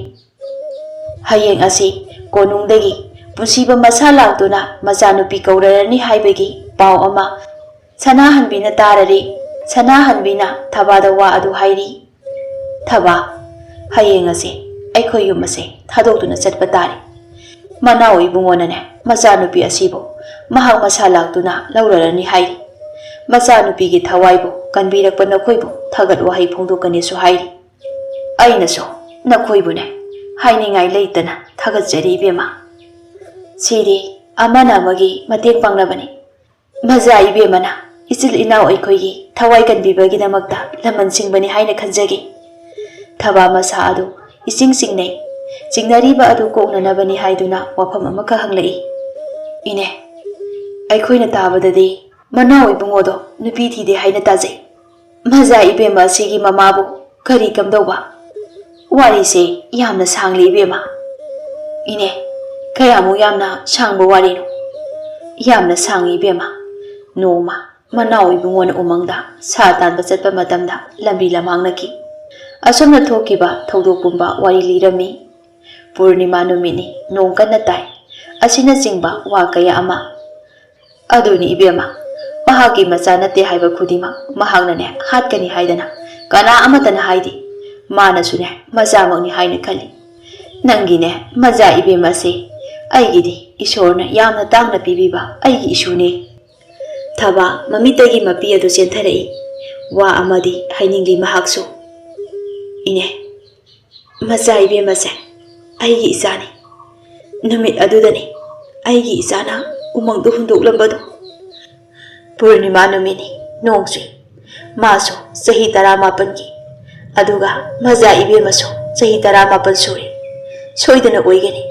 ꯍꯌꯦꯡ ꯑꯁꯤ ꯀꯣꯅꯨꯡꯗꯒꯤ ꯄꯨꯟꯁꯤꯕ ꯃꯁꯥ ꯂꯥꯛꯇꯨꯅ ꯃꯆꯥꯅꯨꯄꯤ ꯀꯧꯔꯔꯅꯤ ꯍꯥꯏꯕꯒꯤ ꯄꯥꯎ ꯑꯃ ꯁꯅꯥꯍꯟꯕꯤꯅ ꯇꯥꯔꯔꯤ꯫ ꯁꯅꯥꯍꯟꯕꯤꯅ ꯊꯕꯥꯗ ꯋꯥ ꯑꯗꯨ ꯍꯥꯏꯔꯤ꯫ "ꯊꯕꯥ, ꯍꯌꯦꯡ ꯑꯁꯤ ꯑꯩꯈꯣꯏ ꯌꯨꯝ ꯑꯁꯦ ꯊꯥꯗꯣꯛꯇꯨꯅ ꯆꯠꯄ ꯇꯥꯔꯦ꯫ ꯃꯅꯥꯎ ꯏꯕꯨꯡꯉꯣꯅꯅꯦ ꯃꯆꯥꯅꯨꯄꯤ ꯑꯁꯤꯕꯨ ꯃꯍꯥꯛ ꯃꯁꯥ ꯂꯥꯛꯇꯨꯅ ꯂꯧꯔꯔꯅꯤ ꯍꯥꯏꯔꯤ꯫ ꯃꯆꯥꯅꯨꯄꯤꯒꯤ ꯊꯋꯥꯏꯕꯨ ꯀꯟꯕꯤꯔꯛꯄ ꯅꯈꯣꯏꯕꯨ ꯊꯥꯒꯠ ꯋꯥꯍꯩ ꯐꯣꯡꯗꯣꯛꯀꯅꯤꯁꯨ ꯍꯥꯏꯔꯤ꯫ ꯑꯩꯅꯁꯨ ꯅꯈꯣꯏꯕꯨꯅꯦ ꯍꯥꯏꯅꯤꯡꯉꯥꯏ ꯂꯩꯇꯅ ꯊꯥꯒꯠꯆꯔꯤ ꯏꯕꯦꯝꯃ꯫ ꯁꯤꯗꯤ ꯑꯃꯅ ꯑꯃꯒꯤ ꯃꯇꯦꯡ ꯄꯥꯡꯅꯕꯅꯤ꯫ ꯃꯖꯥ ꯏꯕꯦꯝꯃꯅ ꯏꯆꯤꯜ ꯏꯅꯥꯎ ꯑꯩꯈꯣꯏꯒꯤ ꯊꯋꯥꯏ ꯀꯟꯕꯤꯕꯒꯤꯗꯃꯛꯇ ꯂꯃꯟ ꯁꯤꯡꯕꯅꯤ ꯍꯥꯏꯅ ꯈꯟꯖꯒꯦ꯫ ꯊꯕꯥ ꯃꯁꯥ ꯑꯗꯨ ꯏꯆꯤꯡ ꯆꯤꯡꯅꯩ꯫ ꯆꯤꯡꯅꯔꯤꯕ ꯑꯗꯨ ꯀꯣꯛꯅꯅꯕꯅꯤ ꯍꯥꯏꯗꯨꯅ ꯋꯥꯐꯝ ꯑꯃꯈꯛ ꯍꯪꯂꯛꯏ꯫ "ꯏꯅꯦ, ꯑꯩꯈꯣꯏꯅ ꯇꯥꯕꯗꯗꯤ ꯃꯅꯥꯎ ꯏꯕꯨꯡꯉꯣꯗꯣ ꯅꯨꯄꯤ ꯊꯤꯗꯦ ꯍꯥꯏꯅ ꯇꯥꯖꯩ꯫ ꯃꯖꯥ ꯏꯕꯦꯝꯃ ꯑꯁꯤꯒꯤ ꯃꯃꯥꯕꯨ ꯀꯔꯤ ꯀꯝꯗꯧꯕ?" "ꯋꯥꯔꯤꯁꯦ ꯌꯥꯝꯅ ꯁꯥꯡꯂꯤ ꯏꯕꯦꯝꯃ꯫" "ꯏꯅꯦ, ꯀꯌꯥꯃꯨꯛ ꯌꯥꯝꯅ ꯁꯥꯡꯕ ꯋꯥꯔꯤꯅꯣ?" "ꯌꯥꯝꯅ ꯁꯥꯡꯉꯤ ꯏꯕꯦꯝꯃ꯫ ꯅꯣꯡꯃ ꯃꯅꯥꯎ ꯏꯕꯨꯡꯉꯣꯅ ꯎꯃꯪꯗ ꯁꯥ ꯇꯥꯟꯕ ꯆꯠꯄ ꯃꯇꯝꯗ ꯂꯝꯕꯤ ꯂꯝꯍꯥꯡꯅꯈꯤ꯫ ꯑꯁꯨꯝꯅ ꯊꯣꯛꯈꯤꯕ ꯊꯧꯗꯣꯛ ꯄꯨꯝꯕ ꯋꯥꯔꯤ ꯂꯤꯔꯝꯃꯤ꯫ ꯄꯨꯔꯅꯤꯃꯥ ꯅꯨꯃꯤꯠꯅꯤ, ꯅꯣꯡ ꯀꯟꯅ ꯇꯥꯏ꯫ ꯑꯁꯤꯅꯆꯤꯡꯕ ꯋꯥ ꯀꯌꯥ ꯑꯃ꯫ ꯑꯗꯨꯅꯤ ꯏꯕꯦꯝꯃ, ꯃꯍꯥꯛꯀꯤ ꯃꯆꯥ ꯅꯠꯇꯦ ꯍꯥꯏꯕ ꯈꯨꯗꯤꯡꯃꯛ ꯃꯍꯥꯛꯅꯅꯦ ꯍꯥꯠꯀꯅꯤ ꯍꯥꯏꯗꯅ ꯀꯅꯥ ꯑꯃꯠꯇꯅ ꯍꯥꯏꯗꯦ꯫ ꯃꯥꯅꯁꯨꯅꯦ ꯃꯆꯥꯃꯛꯅꯤ ꯍꯥꯏꯅ ꯈꯜꯂꯤ꯫ ꯅꯪꯒꯤꯅꯦ ꯃꯆꯥ ꯏꯕꯦꯝꯃꯁꯦ ꯑꯩꯒꯤꯗꯤ ꯏꯁꯣꯔꯅ ꯌꯥꯝꯅ ꯇꯥꯡꯅ ꯄꯤꯕꯤꯕ ꯑꯩꯒꯤ ꯏꯁꯨꯅꯦ꯫ ꯊꯕꯥ ꯃꯃꯤꯠꯇꯒꯤ ꯃꯄꯤ ꯑꯗꯨ ꯆꯦꯟꯊꯔꯛꯏ꯫ ꯋꯥ ꯑꯃꯗꯤ ꯍꯥꯏꯅꯤꯡꯂꯤ ꯃꯍꯥꯛꯁꯨ꯫ "ꯏꯅꯦ, ꯃꯆꯥ ꯏꯕꯦꯝꯃꯁꯦ ꯑꯩꯒꯤ ꯏꯆꯥꯅꯤ꯫ ꯅꯨꯃꯤꯠ ꯑꯗꯨꯗꯅꯤ ꯑꯩꯒꯤ ꯏꯆꯥꯅ ꯎꯃꯪꯗ ꯍꯨꯟꯗꯣꯛꯂꯝꯕꯗꯣ꯫" ꯄꯨꯔꯅꯤꯃꯥ ꯅꯨꯃꯤꯠꯅꯤ, ꯅꯣꯡ ꯆꯨꯏ꯫ ꯃꯥꯁꯨ ꯆꯍꯤ ꯇꯔꯥꯃꯥꯄꯟꯒꯤ, ꯑꯗꯨꯒ ꯃꯆꯥ ꯏꯕꯦꯝꯃꯁꯨ ꯆꯍꯤ ꯇꯔꯥꯃꯥꯄꯟ ꯁꯨꯔꯦ꯫ ꯁꯣꯏꯗꯅ ꯑꯣꯏꯒꯅꯤ꯫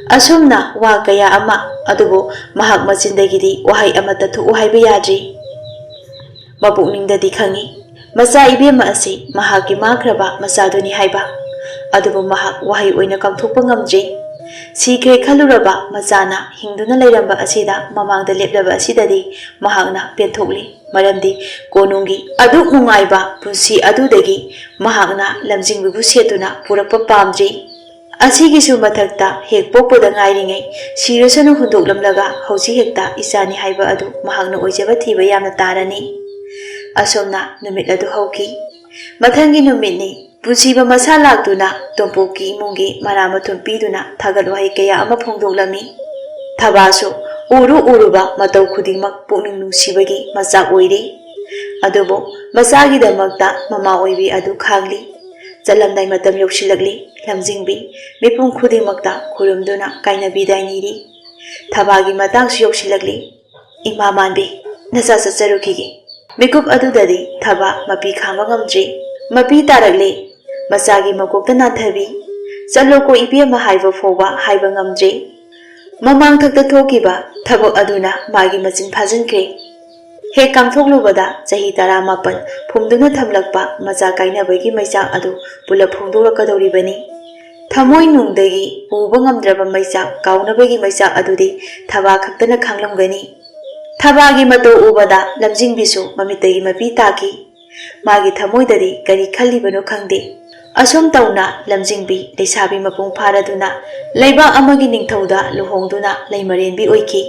ꯑꯁꯨꯝꯅ ꯋꯥ ꯀꯌꯥ ꯑꯃ, ꯑꯗꯨꯕꯨ ꯃꯍꯥꯛ ꯃꯆꯤꯟꯗꯒꯤꯗꯤ ꯋꯥꯍꯩ ꯑꯃꯠꯇ ꯊꯣꯛꯎ ꯍꯥꯏꯕ ꯌꯥꯗ꯭ꯔꯤ꯫ ꯃꯄꯨꯛꯅꯤꯡꯗꯗꯤ ꯈꯪꯏ, ꯃꯆꯥ ꯏꯕꯦꯝꯃ ꯑꯁꯤ ꯃꯍꯥꯛꯀꯤ ꯃꯥꯡꯈ꯭ꯔꯕ ꯃꯆꯥꯗꯨꯅꯤ ꯍꯥꯏꯕ, ꯑꯗꯨꯕꯨ ꯃꯍꯥꯛ ꯋꯥꯍꯩ ꯑꯣꯏꯅ ꯀꯥꯡꯊꯣꯛꯄ ꯉꯝꯗ꯭ꯔꯤ꯫ ꯁꯤꯈ꯭ꯔꯦ ꯈꯜꯂꯨꯔꯕ ꯃꯆꯥꯅ ꯍꯤꯡꯗꯨꯅ ꯂꯩꯔꯝꯕ ꯑꯁꯤꯗ ꯃꯃꯥꯡꯗ ꯂꯦꯞꯂꯕ ꯑꯁꯤꯗꯗꯤ ꯃꯍꯥꯛꯅ ꯄꯦꯟꯊꯣꯛꯂꯤ, ꯃꯔꯝꯗꯤ ꯀꯣꯅꯨꯡꯒꯤ ꯑꯗꯨꯛ ꯅꯨꯡꯉꯥꯏꯕ ꯄꯨꯟꯁꯤ ꯑꯗꯨꯗꯒꯤ ꯃꯍꯥꯛꯅ ꯂꯝꯖꯤꯡꯕꯤꯕꯨ ꯁꯦꯠꯇꯨꯅ ꯄꯨꯔꯛꯄ ꯄꯥꯝꯗ꯭ꯔꯤ꯫ ꯑꯁꯤꯒꯤꯁꯨ ꯃꯊꯛꯇ ꯍꯦꯛ ꯄꯣꯛꯄꯗ ꯉꯥꯏꯔꯤꯉꯩ ꯁꯤꯔꯁꯅꯨ ꯍꯨꯟꯗꯣꯛꯂꯝꯂꯒ ꯍꯧꯖꯤꯛ ꯍꯦꯛꯇ ꯏꯆꯥꯅꯤ ꯍꯥꯏꯕ ꯑꯗꯨ ꯃꯍꯥꯛꯅ ꯑꯣꯏꯖꯕ ꯊꯤꯕ ꯌꯥꯝꯅ ꯇꯥꯔꯅꯤ꯫ ꯑꯁꯨꯝꯅ ꯅꯨꯃꯤꯠ ꯑꯗꯨ ꯍꯧꯈꯤ꯫ ꯃꯊꯪꯒꯤ ꯅꯨꯃꯤꯠꯅꯤ꯫ ꯄꯨꯟꯁꯤꯕ ꯃꯁꯥ ꯂꯥꯛꯇꯨꯅ ꯇꯣꯝꯄꯣꯛꯀꯤ ꯏꯃꯨꯡꯒꯤ ꯃꯔꯥ ꯃꯊꯨꯝ ꯄꯤꯗꯨꯅ ꯊꯥꯒꯠ ꯋꯥꯍꯩ ꯀꯌꯥ ꯑꯃ ꯐꯣꯡꯗꯣꯛꯂꯝꯃꯤ꯫ ꯊꯕꯥꯁꯨ ꯎꯔꯨ ꯎꯔꯨꯕ ꯃꯇꯧ ꯈꯨꯗꯤꯡꯃꯛ ꯄꯨꯛꯅꯤꯡ ꯅꯨꯡꯁꯤꯕꯒꯤ ꯃꯆꯥꯛ ꯑꯣꯏꯔꯤ꯫ ꯑꯗꯨꯕꯨ ꯃꯆꯥꯒꯤꯗꯃꯛꯇ ꯃꯃꯥ ꯑꯣꯏꯕꯤ ꯑꯗꯨ ꯈꯥꯡꯂꯤ꯫ ꯆꯠꯂꯝꯗꯥꯏ ꯃꯇꯝ ꯌꯧꯁꯤꯜꯂꯛꯂꯤ꯫ ꯂꯝꯖꯤꯡꯕꯤ ꯃꯤꯄꯨꯝ ꯈꯨꯗꯤꯡꯃꯛꯇ ꯈꯨꯔꯨꯝꯗꯨꯅ ꯀꯥꯏꯅꯕꯤꯗꯥꯏ ꯅꯤꯔꯤ꯫ ꯊꯕꯥꯒꯤ ꯃꯇꯥꯡꯁꯨ ꯌꯧꯁꯤꯜꯂꯛꯂꯤ꯫ "ꯏꯃꯥ ꯃꯥꯟꯕꯤ, ꯅꯆꯥ ꯆꯠꯆꯔꯨꯈꯤꯒꯦ꯫ ꯃꯤꯀꯨꯞ ꯑꯗꯨꯗꯗꯤ ꯊꯕꯥ ꯃꯄꯤ ꯈꯥꯡꯕ ꯉꯝꯗ꯭ꯔꯦ꯫ ꯃꯄꯤ ꯇꯥꯔꯛꯂꯦ꯫ ꯃꯆꯥꯒꯤ ꯃꯀꯣꯛꯇ ꯅꯥꯟꯊꯕꯤ꯫ "ꯆꯠꯂꯣꯀꯣ ꯏꯕꯦꯝꯃ" ꯍꯥꯏꯕ ꯐꯥꯎꯕ ꯍꯥꯏꯕ ꯉꯝꯗ꯭ꯔꯦ꯫ ꯃꯃꯥꯡꯊꯛꯇ ꯊꯣꯛꯈꯤꯕ ꯊꯕꯛ ꯑꯗꯨꯅ ꯃꯥꯒꯤ ꯃꯆꯤꯟ ꯐꯥꯖꯤꯟꯈ꯭ꯔꯦ꯫ ꯍꯦꯛ ꯀꯥꯡꯊꯣꯛꯂꯨꯕꯗ ꯆꯍꯤ ꯇꯔꯥꯃꯥꯄꯜ ꯐꯨꯝꯗꯨꯅ ꯊꯝꯂꯛꯄ ꯃꯆꯥ ꯀꯥꯏꯅꯕꯒꯤ ꯃꯩꯆꯥꯛ ꯑꯗꯨ ꯄꯨꯂꯞ ꯐꯣꯡꯗꯣꯔꯛꯀꯗꯧꯔꯤꯕꯅꯤ꯫ ꯊꯃꯣꯏꯅꯨꯡꯗꯒꯤ ꯄꯨꯕ ꯉꯝꯗ꯭ꯔꯕ ꯃꯩꯆꯥꯛ ꯀꯥꯎꯅꯕꯒꯤ ꯃꯩꯆꯥꯛ ꯑꯗꯨꯗꯤ ꯊꯕꯥ ꯈꯛꯇꯅ ꯈꯥꯡꯂꯝꯒꯅꯤ꯫ ꯊꯕꯥꯒꯤ ꯃꯇꯧ ꯎꯕꯗ ꯂꯝꯖꯤꯡꯕꯤꯁꯨ ꯃꯃꯤꯠꯇꯒꯤ ꯃꯄꯤ ꯇꯥꯈꯤ꯫ ꯃꯥꯒꯤ ꯊꯃꯣꯏꯗꯗꯤ ꯀꯔꯤ ꯈꯜꯂꯤꯕꯅꯣ ꯈꯪꯗꯦ꯫ ꯑꯁꯨꯝ ꯇꯧꯅ ꯂꯝꯖꯤꯡꯕꯤ ꯂꯩꯁꯥꯕꯤ ꯃꯄꯨꯡ ꯐꯥꯔꯗꯨꯅ ꯂꯩꯕꯥꯛ ꯑꯃꯒꯤ ꯅꯤꯡꯊꯧꯗ ꯂꯨꯍꯣꯡꯗꯨꯅ ꯂꯩꯃꯔꯦꯟꯕꯤ ꯑꯣꯏꯈꯤ꯫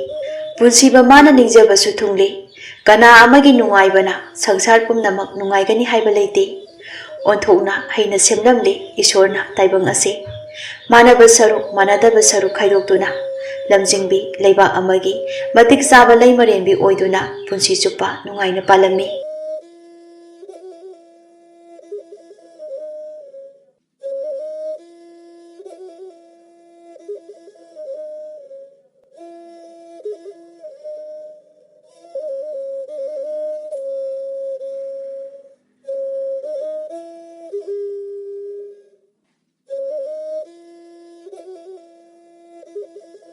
ꯄꯨꯟꯁꯤꯕ ꯃꯥꯅ ꯅꯤꯡꯖꯕꯁꯨ ꯊꯨꯡꯂꯦ꯫ ꯀꯅꯥ ꯑꯃꯒꯤ ꯅꯨꯡꯉꯥꯏꯕꯅ ꯁꯪꯁꯥꯔ ꯄꯨꯝꯅꯃꯛ ꯅꯨꯡꯉꯥꯏꯒꯅꯤ ꯍꯥꯏꯕ ꯂꯩꯇꯦ꯫ ꯑꯣꯟꯊꯣꯛꯅ ꯍꯩꯅ ꯁꯦꯝꯂꯝꯂꯦ ꯏꯁꯣꯔꯅ ꯇꯥꯏꯕꯪ ꯑꯁꯦ꯫ ꯃꯥꯟꯅꯕ ꯁꯔꯨꯛ ꯃꯥꯟꯅꯗꯕ ꯁꯔꯨꯛ ꯈꯥꯏꯗꯣꯛꯇꯨꯅ ꯂꯝꯖꯤꯡꯕꯤ ꯂꯩꯕꯥꯛ ꯑꯃꯒꯤ ꯃꯇꯤꯛ ꯆꯥꯕ ꯂꯩꯃꯔꯦꯟꯕꯤ ꯑꯣꯏꯗꯨꯅ ꯄꯨꯟꯁꯤ ꯆꯨꯞꯄ ꯅꯨꯡꯉꯥꯏꯅ ꯄꯥꯜꯂꯝꯃꯤ꯫